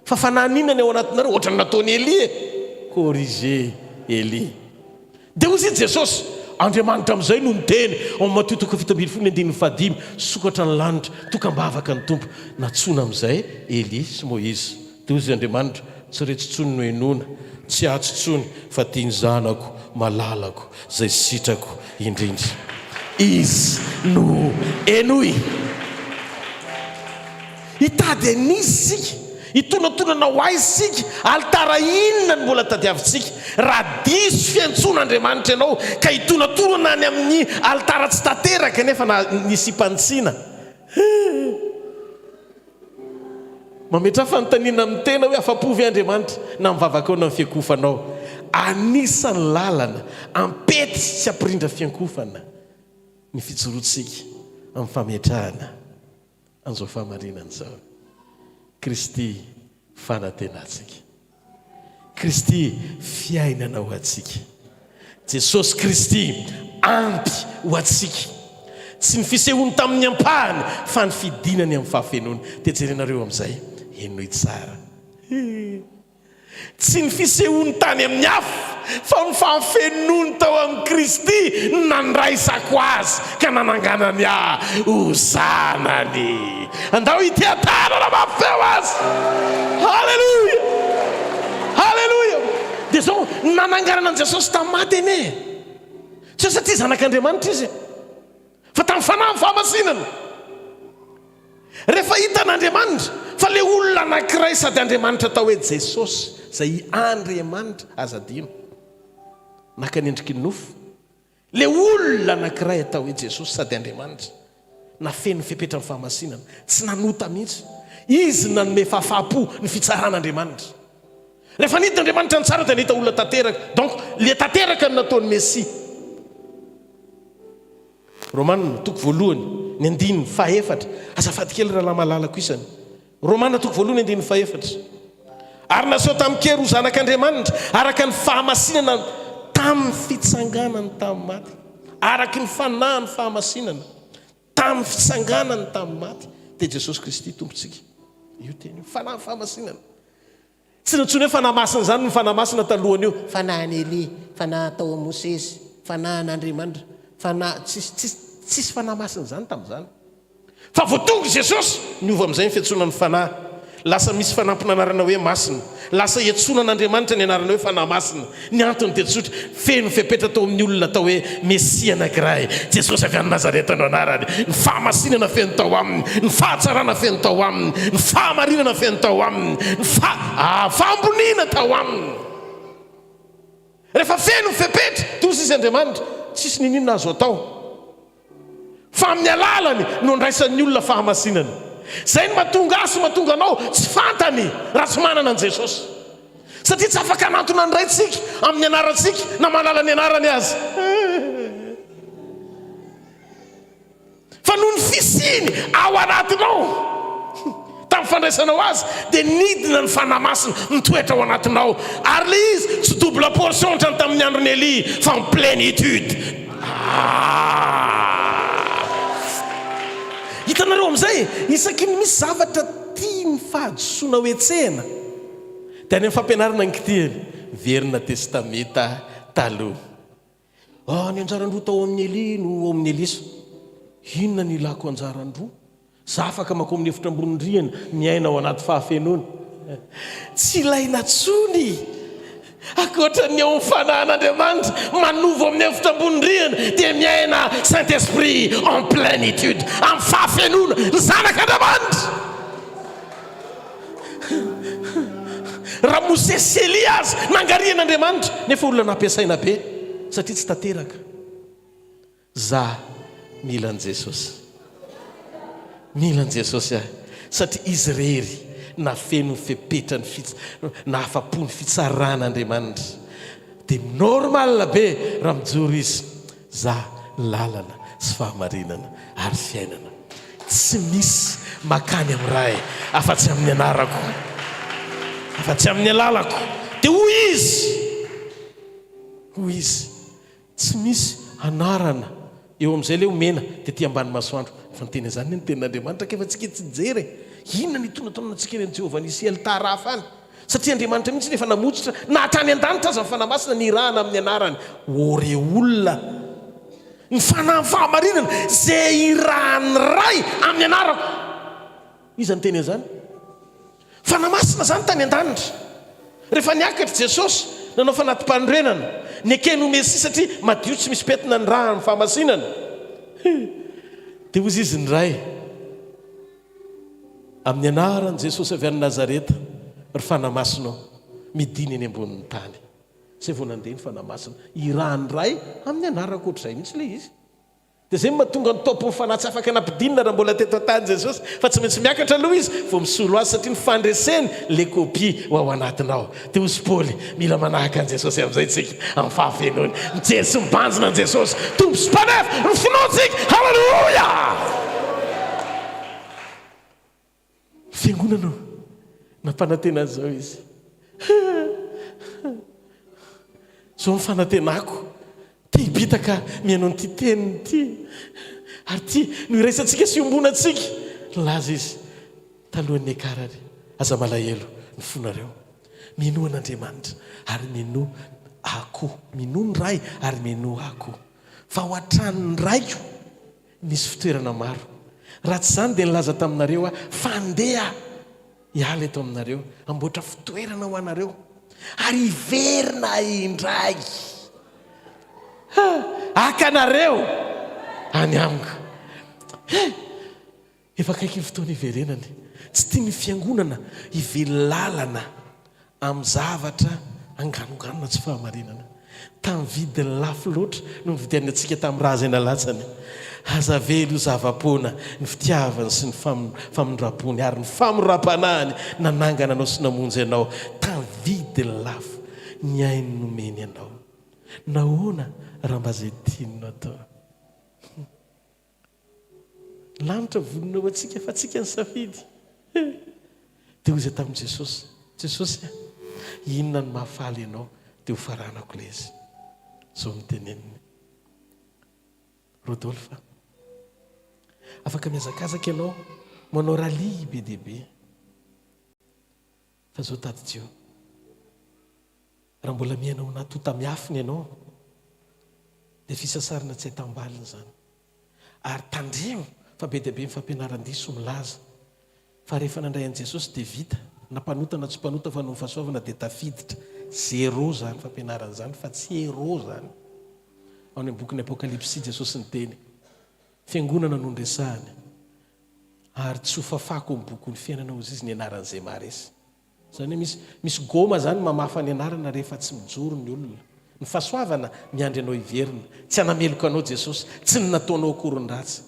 Fa fanahy inona ny ao anatinareo? Ohatran'ny nataon'i Elia e! Corrigé Elia. Dia hozy i Jesosy, Andriamanitra amin'izay no niteny, ao amin'ny Matio toko fahafito ambinifolo ny andininy fahadimy, Sokatra ny lanitra, tokam-bavaka ny Tompo. Nantsoina amin'izay Elia sy Moizy. Dia hozy Andriamanitra, Tsy retsy intsony no henoina, tsy atsy intsony, fa tia ny Zanako malalako, izay sitrako indrindra. Izy no henoy. Hitady an'iza isika? Hitonantonana ho aiza isika? Alitara inona no mbola tadiavintsika? Raha diso fiantsoana Andriamanitra ianao ka hitonantonana any amin'ny alitara tsy tanteraka nefa na nisiam-panitsiana, Mametraha fanontaniana amin'ny tena hoe afa-po ve Andriamanitra na amin'ny vavakao na amin'ny fiankohofanao? Anisan'ny lalana ampety sy ampirindra fiankohofana ny fijoroantsika amin'ny fametrahana an'izao fahamarinana izao. Kristy fanantenantsika. Kristy fiainana ho antsika. Jesosy Kristy ampy ho antsika. Tsy ny fisehoany tamin'ny ampahany, fa ny fidinany amin'ny fahafenoany. Dia jerenareo amin'izay. Henoy tsara. He. Tsy ny fisehoany tany amin'ny hafa, fa ny fahafenoany tao amin'i Kristy no nandraisako azy ka nananganany ahy ho zanany. Andao hiteha-tanana mafy feo azy! Haleloia! Haleloia! Dia izao, ny nananganana an'i Jesosy tamin'ny maty anie, tsy hoe satria Zanak'Andriamanitra Izy e, fa tamin'ny Fanahin'ny fahamasinana. Rehefa hitan'Andriamanitra fa ilay olona anankiray sady Andriamanitra atao hoe Jesosy, izay Andriamanitra, aza adino, naka ny endriky ny nofo, ilay olona anankiray atao hoe Jesosy sady Andriamanitra, nafeno ny fepetran'ny fahamasinana, tsy nanota mihitsy, Izy no nanome fahafaham-po ny fitsaran'Andriamanitra. Rehefa nidina Andriamanitra nitsara dia nahita olona tanteraka, donc ilay tanteraka no nataon'ny Mesia. Romana, toko voalohany, ny andininy fahefatra. Azafady kely rahalahy malalako isany. Romana toko voalohany andininy fahefatra. Ary naseho tamin-kery ho zanak'Andriamanitra, araka ny fahamasinana tamin'ny fitsanganany tamin'ny maty. Araka ny fanahin'ny fahamasinana tamin'ny fitsanganany tamin'ny maty, dia Jesosy Kristy Tompontsika. Io teny io, fanahin'ny fahamasinana. Tsy nantsoina hoe Fanahy Masina izany ny Fanahy Masina talohan'io. Fanahin'i Elia, Fanahy tao amin'i Mosesy, Fanahin'Andriamanitra, Fanahy, tsisy, tsisy, tsisy Fanahy Masina izany tamin'izany. Fa vao tonga i Jesosy, niova amin'izay ny fiantsoana ny Fanahy. Lasa misy fanampin'anarana hoe Masina. Lasa iantsoana an'Andriamanitra ny anarana hoe Fanahy Masina. Ny antony dia tsotra, feno fepetra tao amin'ny olona atao hoe Mesia anankiray, Jesosy avy any Nazareta no anarany, ny fahamasinana feno tao aminy, ny fahatsarana feno tao aminy, ny fahamarinana feno tao aminy, ny fa, ah, fahamboniana tao aminy. Rehefa feno ny fepetra, dia hoy izy Andriamanitra, tsisy n'inon'inona azo atao. Fa amin'ny alalany no andraisan'ny olona fahamasinana. Izay no mahatonga ahy sy mahatonga anao tsy fantany raha tsy manana an'i Jesosy. Satria tsy afaka hanantona ny Raintsika amin'ny anarantsika na mahalala ny anarany aza. Fa noho ny fisiany ao anatinao, tamin'ny fandraisanao azy, dia nidina ny Fanahy Masina mitoetra ao anatinao. Ary ilay izy tsy double portion ohatran'ny tamin'ny andron'i Elia, fa en plénitude. Ah! Hitanareo amin'izay, isaky ny misy zavatra tian'ny fahadisoana hohetsehina, dia any amin'ny fampianarana ny kitihiny, miverina Testamenta Taloha. Ah, ny anjaran-droa tao amin'i Elia no ao amin'i Elisa. Inona no ilako anjaran-droa? Za afaka mankao amin'ny efitra ambony rihana, miaina ao anaty fahafenoana. Tsy ilaina intsony ankoatra ny ao amin'ny fanahin'Andriamanitra, manovo amin'ny efitra ambony rihana, dia miaina Saint Esprit en plénitude, amin'ny fahafenoana, ny zanak'Andriamanitra. Raha Mosesy sy Elia aza nangarihan'Andriamanitra, nefa olona nampiasaina be, satria tsy tanteraka. Za mila an'i Jesosy. Mila an'i Jesosy aho, satria Izy irery nahafeno ny fepetra ny fits, nahafa-po ny fitsaran'Andriamanitra. Dia normal be raha mijoro Izy. Za lalana sy fahamarinana ary fiainana. Tsy misy makany amin'ny Ray afa-tsy amin'ny anarako, afa-tsy amin'ny alalako. Dia hoy Izy, hoy Izy, tsy misy anarana eo amin'izay ilay omena tety ambany masoandro. Efa niteny an'izany anie ny tenin'Andriamanitra k'efa tsika tsy nijery e! Inona no itonantonana antsika eny amin'i Jehovah Nissi El Taraf any? Satria Andriamanitra mihitsy no efa namotsitra na hatrany an-danitra aza ny Fanahy Masina nirahana amin'ny anarany. Ô re olona! Ny Fanahin'ny fahamarinana izay irahan'ny Ray amin'ny anarako. Iza niteny an'izany? Fanahy Masina izany tany an-danitra. Rehefa niakatra Jesosy, nanao fanati-panorenana, nekeny ho Mesia satria madio tsy misy pentina ny ra amin'ny fahamasinana. Dia hozy izy ny Ray. Amin'ny anaran'i Jesosy avy any Nazareta, ry Fanahy Masina ô, midina eny ambonin'ny tany. Izay vao nandeha ny Fanahy Masina. Irahan'ny Ray amin'ny anarako ohatr'izay mihitsy ilay izy. Dia izay no mahatonga ny Tompon'ny Fanahy tsy afaka nampidinina raha mbola teto an-tany Jesosy, fa tsy maintsy miakatra aloha Izy vao misolo Azy satria ny fandreseny ilay kopia ho ao anatinao. Dia hozy Paoly, mila manahaka an'i Jesosy amin'izay isika amin'ny fahafenoany. Mijery sy mibanjina an'i Jesosy, Tompo sy Mpanefa ny finoantsika. Haleloia! Fiangonana ô, nampanantena an'izao Izy. Izao ny fanantenako. Te hibitaka mihaino an'ity teniny ity. Ary ity no iraisantsika sy iombonantsika. Nilaza izy talohan'ny niakarany, Aza malahelo ny fonareo. Minoa an'Andriamanitra ary minoa Ahy koa. Minoa ny Ray ary minoa Ahy koa. Fa ao an-tranon'ny Raiko misy fitoerana maro. Raha tsy izany dia nilaza taminareo Aho fa handeha Aho hiala eto aminareo, hamboatra fitoerana ho anareo, ary hiverina indray haka anareo any amiko. He! Efa akaiky ny fotoana hiverenany. Tsy tian'ny fiangonana hively lalana amin'ny zavatra anganongano na tsy fahamarinana. Tamin'ny vidiny lafo loatra no nividianany antsika tamin'ny ra izay nalatsany. Aza avela ho zava-poana ny fitiavany sy ny famindram-pony ary ny famoram-panahiny nanangana anao sy namonjy anao tamin'ny vidiny lafo ny ainy nomeny anao. Nahoana raha mba izay tiany no atao? Lanitra vonona ho antsika fa antsika ny safidy. Dia hoy izy tamin'i Jesosy, Jesosy a, inona no mahafaly anao dia ho faranako ilay izy. Izao no teneniny. Rodolphe, afaka mihazakazaka ianao manao rallye be dia be. Fa izao tadidio, raha mbola miaina ao anaty ota miafina ianao, dia fisasarana tsy ahitam-baliny izany. Ary tandremo fa be dia be ny fampianaran-diso milaza fa rehefa nandray an'i Jesosy dia vita, na mpanota na tsy mpanota fa noho ny fahasoavana dia tafiditra. Zéro izany fampianarana izany fa tsy héros izany. Ao amin'ny bokin'ny Apokalypsy Jesosy niteny. Fiangonana no niresahany. Ary tsy ho fafako amin'ny bokin'ny fiainana hozy izy ny anaran'izay maharesy. Izany hoe misy misy goma izany mamafa ny anarana rehefa tsy mijoro ny olona. Ny fahasoavana miandry anao hiverina. Tsy hanameloka anao Jesosy, tsy ny nataonao akory ny ratsy,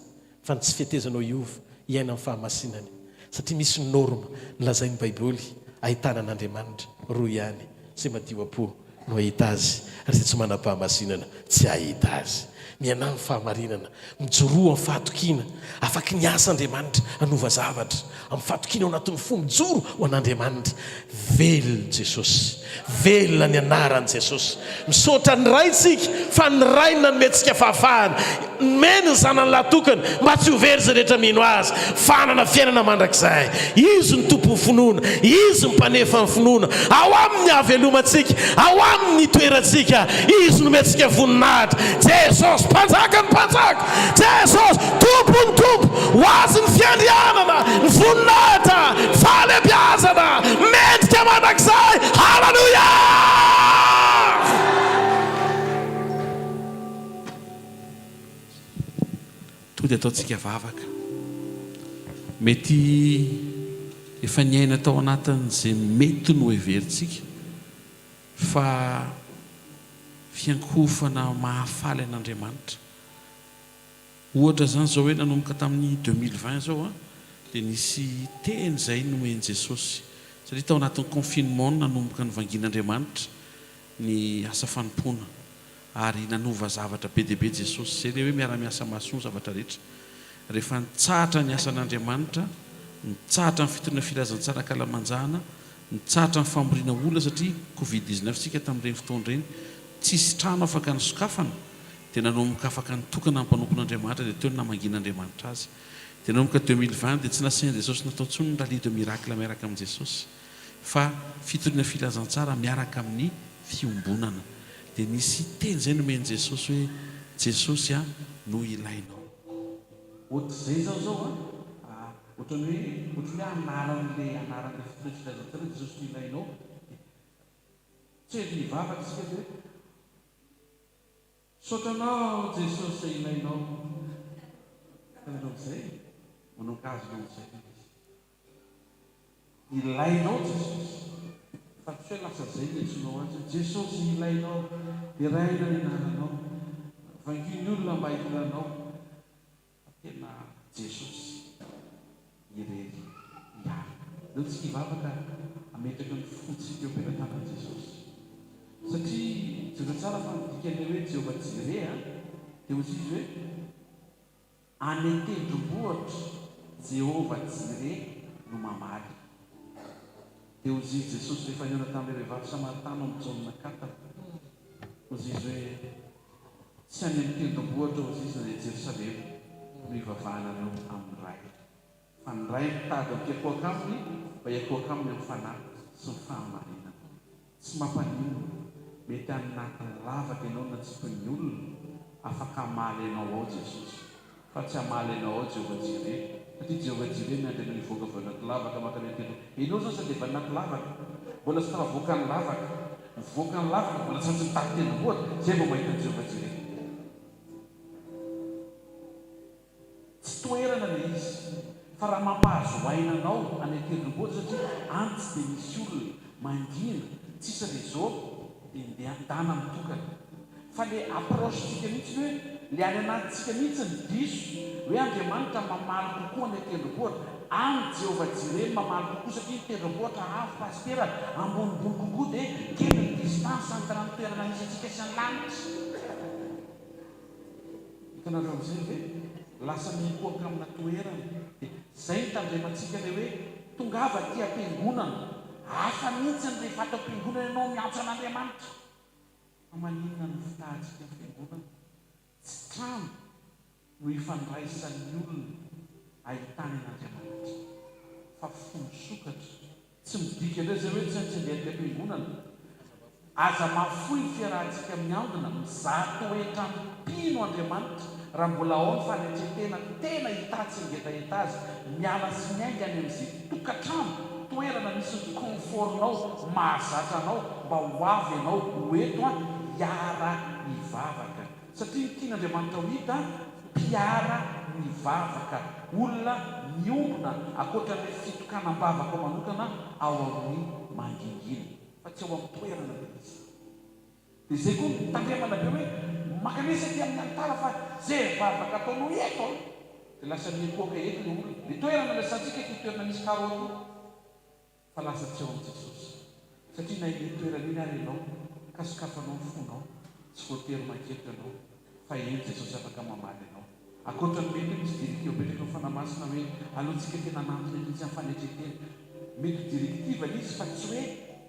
fa ny tsy fetezanao hiova, hiaina amin'ny fahamasinany. Satria misy norme nolazain'ny Baiboly ahitana an'Andriamanitra, roa ihany, izay madio am-po no hahita Azy, ary izay tsy manam-pahamasinana tsy hahita Azy. Mianà ny fahamarinana, mijoroa amin'ny fahatokiana. Afaky ny asa Andriamanitra hanova zavatra. Amin'ny fahatokiana ao anatin'ny fo mijoro ho an'Andriamanitra. Velona Jesosy. Velona ny anaran'i Jesosy. Misaotra ny Ray tsika fa ny Ray no nanome antsika fahafahana. Nomeny ny Zanany lahy tokana mba tsy ho very izay rehetra mino Azy fa hanana fiainana mandrakizay. Izy no Tompon'ny finoana. Izy no Mpanefa ny finoana. Ao Aminy ny hahavelomantsika. Ao Aminy ny hitoerantsika. Izy no omentsika voninahitra. Jesosy Mpanjakan'ny mpanjaka. Jesosy Tompon'ny tompo. Ho Azy ny fiandrianana, ny voninahitra, ny fahalehibiazana, mendrika mandrakizay. Haleloia! Tonga dia ataontsika vavaka. Mety efa niaina tao anatin'izay mety noheverintsika fa fiankohofana mahafaly an'Andriamanitra. Ohatra izany izao hoe nanomboka tamin'ny 2020 izao dia nisy teny izay nomen'i Jesosy. Satria tao anatin'ny confinement no nanomboka nivangian'Andriamanitra ny asa fanompoana. Ary nanova zavatra be dia be Jesosy. Izay ilay hoe miara-miasa mahasoa ny zavatra rehetra. Rehefa nitsahatra ny asan'Andriamanitra, nitsahatra ny fitoriana filazantsara ankalamanjana, nitsahatra ny famoriana olona satria covid 19 isika tamin'ireny fotoana ireny, tsisy trano afaka nisokafana, dia nanomboka afaka nitokana ny mpanompon'Andriamanitra dia teo no namangian'Andriamanitra azy. Dia nanomboka 2020 dia tsy nasain'i Jesosy natao intsony ny rallye de miracle miaraka amin'i Jesosy fa fitoriana filazantsara miaraka amin'ny fiombonana. Dia nisy teny izay nomen'i Jesosy hoe Jesosy a no ilainao. Ohatr'izay izao izao a, ohatran'ny hoe ohatran'ny hoe anaran'ilay anaran'ilay fitoriana filazantsara hoe Jesosy no ilainao dia tsy hoe mivavaka isika dia hoe Misaotra anao Jesosy izay ilainao. Hitanareo amin'izay? Manomboka azonao amin'izay ilay izy. Ilainao Jesosy. Fa tsy hoe lasa izay ny antsonao azy hoe Jesosy ilainao, deraina ny anaranao, vangio ny olona mba hahita anao. Fa tena Jesosy irery ihany. Aleo tsika hivavaka hametraka ny fontsika eo am-pelatanan'i Jesosy. Satria jereo tsara fa ny dikan'ilay hoe Jehovah Jireh dia hoy izy hoe any an-tendrombohitra Jehovah Jireh no mamaly. Dia hoy izy Jesosy rehefa nihaona tamin'ilay vehivavy Samaritana ao amin'ny Jaona quatre. Hoy izy hoe Tsy any amin'ny tendrombohitra hoy izy na any Jerosalema. no hivavahanareo amin'ny Ray. Fa ny Ray mitady hampiakohaka aminy mba hiakohaka aminy amin'ny fanahy sy ny fahamarinana. Tsy mampaninona, mety any anaty lavaka ianao na tsy toy ny olona, afaka hamaly anao ao Jesosy. Fa tsy hamaly anao ao Jehovah Jireh, satria Jehovah Jireh miandry anao hivoaka avy ao anaty lavaka mankany an-tendrombohitra. Ianao izao sady efa anaty lavaka, mbola tsy tafavoaka ny lavaka, mivoaka ny lavaka mbola tsy maintsy mitady tendrombohitra, izay vao mahita an'i Jehovah Jireh. Tsy toerana ilay izy fa raha mampahazo aina anao any an-tendrombohitra satria any tsy dia misy olona, mangina, tsisy réseau dia ndeha ndana mitokana. Fa le approche tsika mihitsy hoe le any anatintsika mihitsy ny diso hoe Andriamanitra mamaly kokoa any an-tendrombohitra, any Jehovah Jireh no mamaly kokoa satria ny tendrombohitra avo pasitera ambonimbony kokoa dia kely ny distance entre ny toerana misy antsika sy ny lanitra. Hitanareo amin'izay ve? Lasa miankohoka amina toerana. Dia izay no tandremantsika ilay hoe tongava aty am-piangonana. Hafa mihitsy ny rehefa ato am-piangonana ianao miantso an'Andriamanitra. Fa maninona no fitahantsika ny fiangonana? Tsy trano no ifandraisan'ny olona ahitany an'Andriamanitra, fa fo misokatra. Tsy midika indray izay hoe tsy maintsy handeha aty am-piangonana. Aza mahafoy ny fiarahantsika miangona, mizaha toetra mpino Andriamanitra raha mbola ao ny fanetren-tena tena hitatsy ny hetaheta azy, miala sy miainga any amin'izay tokantrano, toerana misy ny confort-nao mahazatra anao mba ho avy ianao ho eto an hiara hivavaka. Satria ny tian'Andriamanitra ho hita, mpiara mivavaka, olona miombona ankoatra ilay fitokanam-bavaka manokana ao amin'ny mangingina, fa tsy ao amin'ny toerana ilay izy. Dia izay koa no tandremana be hoe mankanesa aty amin'ny alitara fa izay vavaka ataonao eto an! Dia lasa miankohoka eto ilay olona. Ilay toerana lasantsika ity toerana misy carreau ity. Fa lasa tsy ao amin'i Jesosy. Satria na iny toerana iny ary ianao ka sokafanao ny fonao, tsy voatery manketo ianao fa eny Jesosy afaka mamaly anao. Ankoatra ny mety hoe misy directive apetraky ny Fanahy Masina hoe aleontsika tena hanantona mihitsy amin'ny fanetren-tena. Mety ho directive ilay izy fa tsy hoe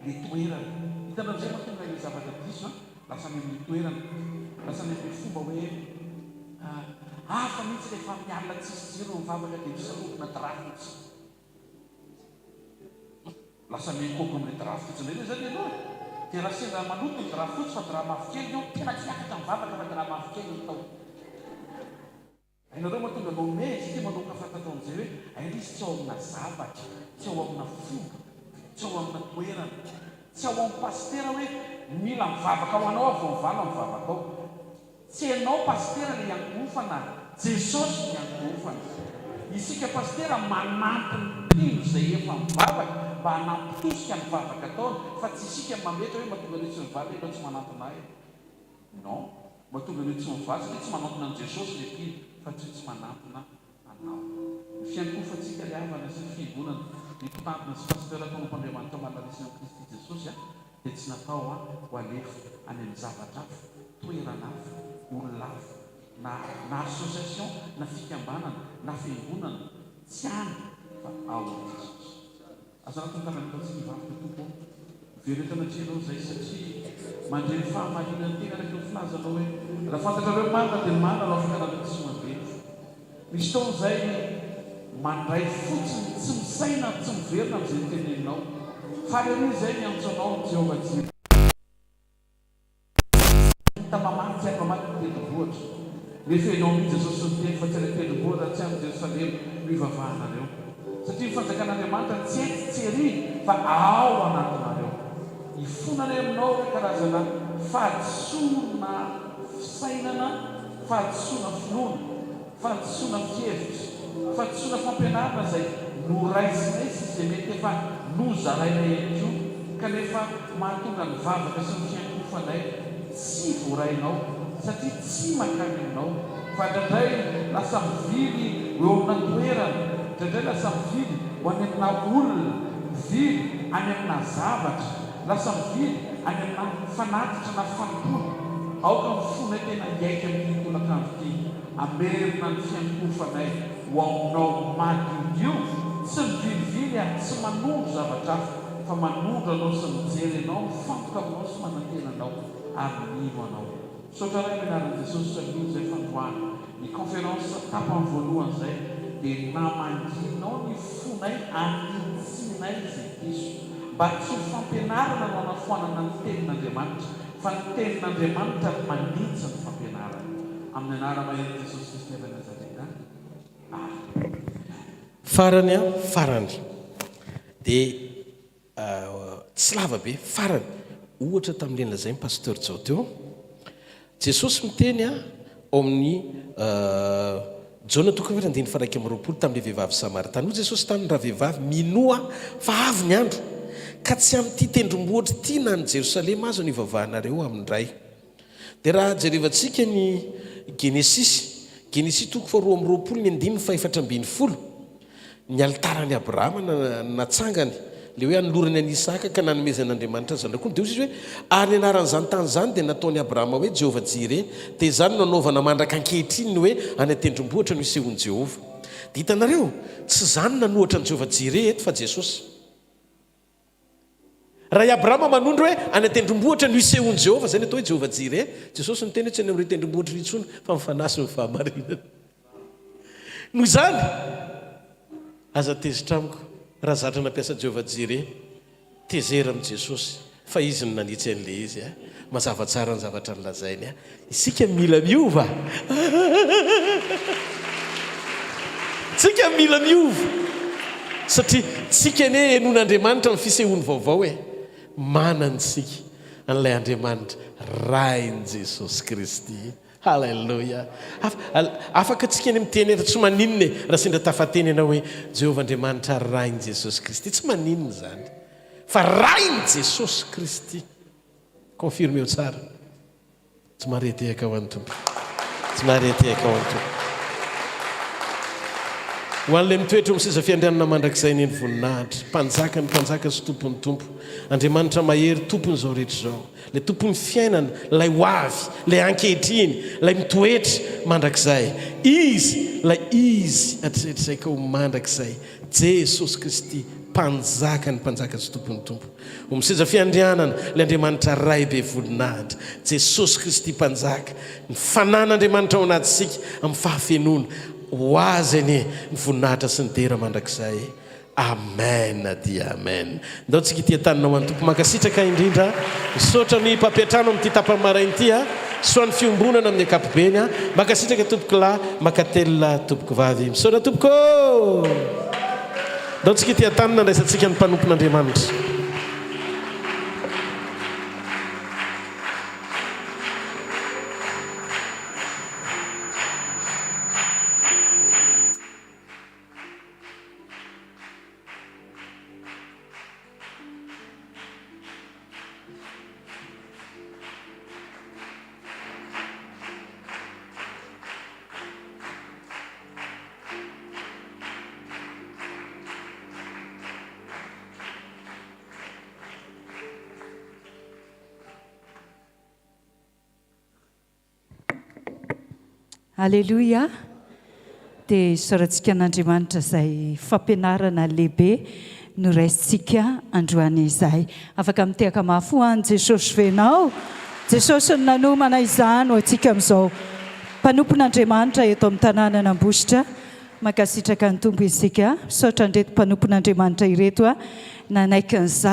ilay toerana. Hitanao amin'izay mahatonga ilay zavatra diso an, lasa any amin'ny toerana. Lasa any amin'ilay fomba hoe hafa mihitsy rehefa amin'ny alina tsisy jiro no mivavaka dia misarobona drap fotsiny. Lasa mihokohoko amin'ilay drap fotsy indray ve zany ianao e? Dia raha sendra maloto ny drap fotsy fa drap mavokely ny ao, tena tsy miakatra ny vavaka fa drap mavokely ny tao. Hainareo mahatonga anao mehy satria manomboka fantatrao amin'izay hoe hay ilay izy tsy ao amina zavatra, tsy ao amina fomba, tsy ao amina toerana, tsy ao amin'ny pasitera hoe mila mivavaka ho anao aho vao mivaly ny vavakao. Tsy enao pasitera le iankohofana Jesosy no iankohofana. Isika pasitera manampy ny mpino izay efa mivavaka mba hanampy tosika ny vavaka ataony fa tsy isika no mametra hoe mahatonga an'io tsy mivaly ve ianao tsy manantona ahy e. Non. Mahatonga an'io tsy mivaly satria tsy manantona an'i Jesosy le mpino fa tsy hoe tsy manantona anao. Ny fiankohofantsika ry havana sy ny fiangonana, ny mpitandrina sy pasitera mpanompo Andriamanitra manarison an'i Kristy Jesosy a. dia tsy natao ho alefa any amin'ny zavatra hafa, toerana hafa, olona hafa, na na association, na fikambanana, na fiangonana, tsy any fa ao amin'i Jesosy. Aza anatin'ny tanana ataontsika hivavaka Tompo ô, miverina eto anatrehanao izay satria mandre ny fahamarinan'ny teny araka ny filazanao hoe raha fantatrareo ny marina dia ny marina no afaka anareo tsy ho andevo. Misy fotoana izay mandray fotsiny, tsy misaina ary tsy miverina amin'izay noteneninao. Faly ery izay miantso anao, Jehovah Jireh. Hita mamaky tsy hay mamaky ny tendrombohitra. Nefa ianao mihitsy Jesosy niteny fa tsy any an-tendrombohitra ary tsy any Jerosalema no hivavahanareo. Satria ny fanjakan'Andriamanitra tsy etsy tsy ery fa ao anatinareo. Hifona anie aminao ireo karazana fahadisoana fisainana, fahadisoana finoana, fahadisoana fihevitra, fahadisoana fampianarana izay noraisinay sy izay mety efa nozarainay ihany koa kanefa mahatonga ny vavaka sy ny fiankohofanay tsy voarainao satria tsy mankany aminao fa indraindray lasa mivily ho eo amina toerana, indraindray lasa mivily ho any amina olona, mivily any amina zavatra, lasa mivily any amina fanatitra na fanompoana. Aoka ny fonay tena hiaiky amin'ity tolakandro ity, hamerina ny fiankohofanay ho aminao madiodio, tsy mivilivily ary tsy manondro zavatra hafa, fa manondro Anao sy mijery Anao, mifantoka aminao sy manantena Anao ary mino Anao. Misaotra Ray amin'ny anaran'i Jesosy Samia izay fandroana. Ny conférence tapany voalohany izay dia namangianao ny fonay hanintsianay izay diso. Mba tsy ho fampianarana no hanafoanana ny tenin'Andriamanitra fa ny tenin'Andriamanitra no manintsy ny fampianarana. Amin'ny anara-mahery Jesosy Kristy avy any Nazareta. Amen. Farany an, farany. Dia Tsy lava be, farany, ohatra tamin'ilay nolazain'i Pasteur Jao teo, Jesosy miteny ao amin'ny Jaona toko fahaefatra andininy faha 21 tamin'ilay vehivavy samaritana. Hoy Jesosy taminy, Ravehivavy, minoa Ahy fa avy ny andro, ka tsy amin'ity tendrombohitra ity na any Jerosalema aza no hivavahanareo amin'ny Ray. Dia raha jerevantsika ny Genesisy, Genesisy toko faharoa amby roapolo ny andininy fahefatra ambin'ny folo, ny alitaran'i Abrahama natsangany, ilay hoe hanolorany an'i Isaka ka nanomezan'Andriamanitra azy zanak'ondry, dia hoy izy hoe, Ary ny anaran'izany tany izany dia nataon'i Abrahama hoe Jehovah-Jireh, dia izany no anaovana mandraka ankehitriny ny hoe any an-tendrombohitra no isehoan'i Jehovah. Dia hitanareo, tsy izany no nanohatra an'i Jehovah-Jireh eto fa Jesosy. Raha i Abrahama manondro hoe any an-tendrombohitra no isehoan'i Jehovah, izay no atao hoe Jehovah-Jireh. Jesosy niteny hoe tsy any amin'ireo tendrombohitra ireo intsony fa amin'ny fanahy sy ny fahamarinana. Noho izany, aza tezitra amiko raha zatra nampiasa Jehovah-Jireh. Tezera amin'i Jesosy fa Izy no nanitsy an'ilay izy. Mazava tsara ny zavatra nolazainy. Isika mila miova. Tsika mila miova. Satria tsika anie henoin'Andriamanitra amin'ny fisehoany vaovao e. Manana isika an'ilay Andriamanitra Rain'i Jesosy Kristy. Haleloia. Afaka tsika anie miteny eto, tsy maninona e, raha sendra tafateny ianao hoe Jehovah Andriamanitra Rain'i Jesosy Kristy. Tsy maninona izany. Fa Rain'i Jesosy Kristy. Confirmeo tsara. Tsy mahare tehaka ho an'ny Tompo. Tsy mahare tehaka ho an'ny Tompo. Ho an'ilay mitoetra eo amin'ny seza fiandrianana mandrakizay anie ny voninahitra. Mpanjakan'ny mpanjaka sy Tompon'ny tompo. Andriamanitra mahery, Tompon'izao rehetra izao. Ilay Tompon'ny fiainana, ilay ho avy, ilay ankehitriny, ilay mitoetra mandrakizay. Izy, ilay Izy hatrizay hatrizay ka ho mandrakizay. Jesosy Kristy, Mpanjakan'ny mpanjaka sy Tompon'ny tompo. Ho amin'ny seza fiandrianana, ilay Andriamanitra Ray be voninahitra, Jesosy Kristy Mpanjaka, ny Fanan'Andriamanitra ao anatintsika amin'ny fahafenoana, ho Azy anie ny voninahitra sy ny dera mandrakizay. Amen dia Amen. Ndao tsika hitia tanana ho an'ny Tompo. Mankasitraka indrindra. Misaotra ny mpampiantrano amin'ity tapany maraina ity a. Soa ny fiombonana amin'ny ankapobeny a. Mankasitraka tompoko lahy, mankatelina tompoko vavy. Misaotra tompoko ô! Ndao tsika ety an-tany nandraisantsika ny mpanompon'Andriamanitra. Aleloia! Dia isaorantsika an'Andriamanitra izay fampianarana lehibe noraisintsika androany izay. Afaka mitehaka mafy ho an'i Jesosy ve ianao? Jesosy no nanomana izany ho antsika amin'izao. Mpanompon'Andriamanitra eto amin'ny tanànan'Ambositra. Mankasitraka ny Tompo isika. Misaotra an'ireto mpanompon'Andriamanitra ireto nanaiky nizara.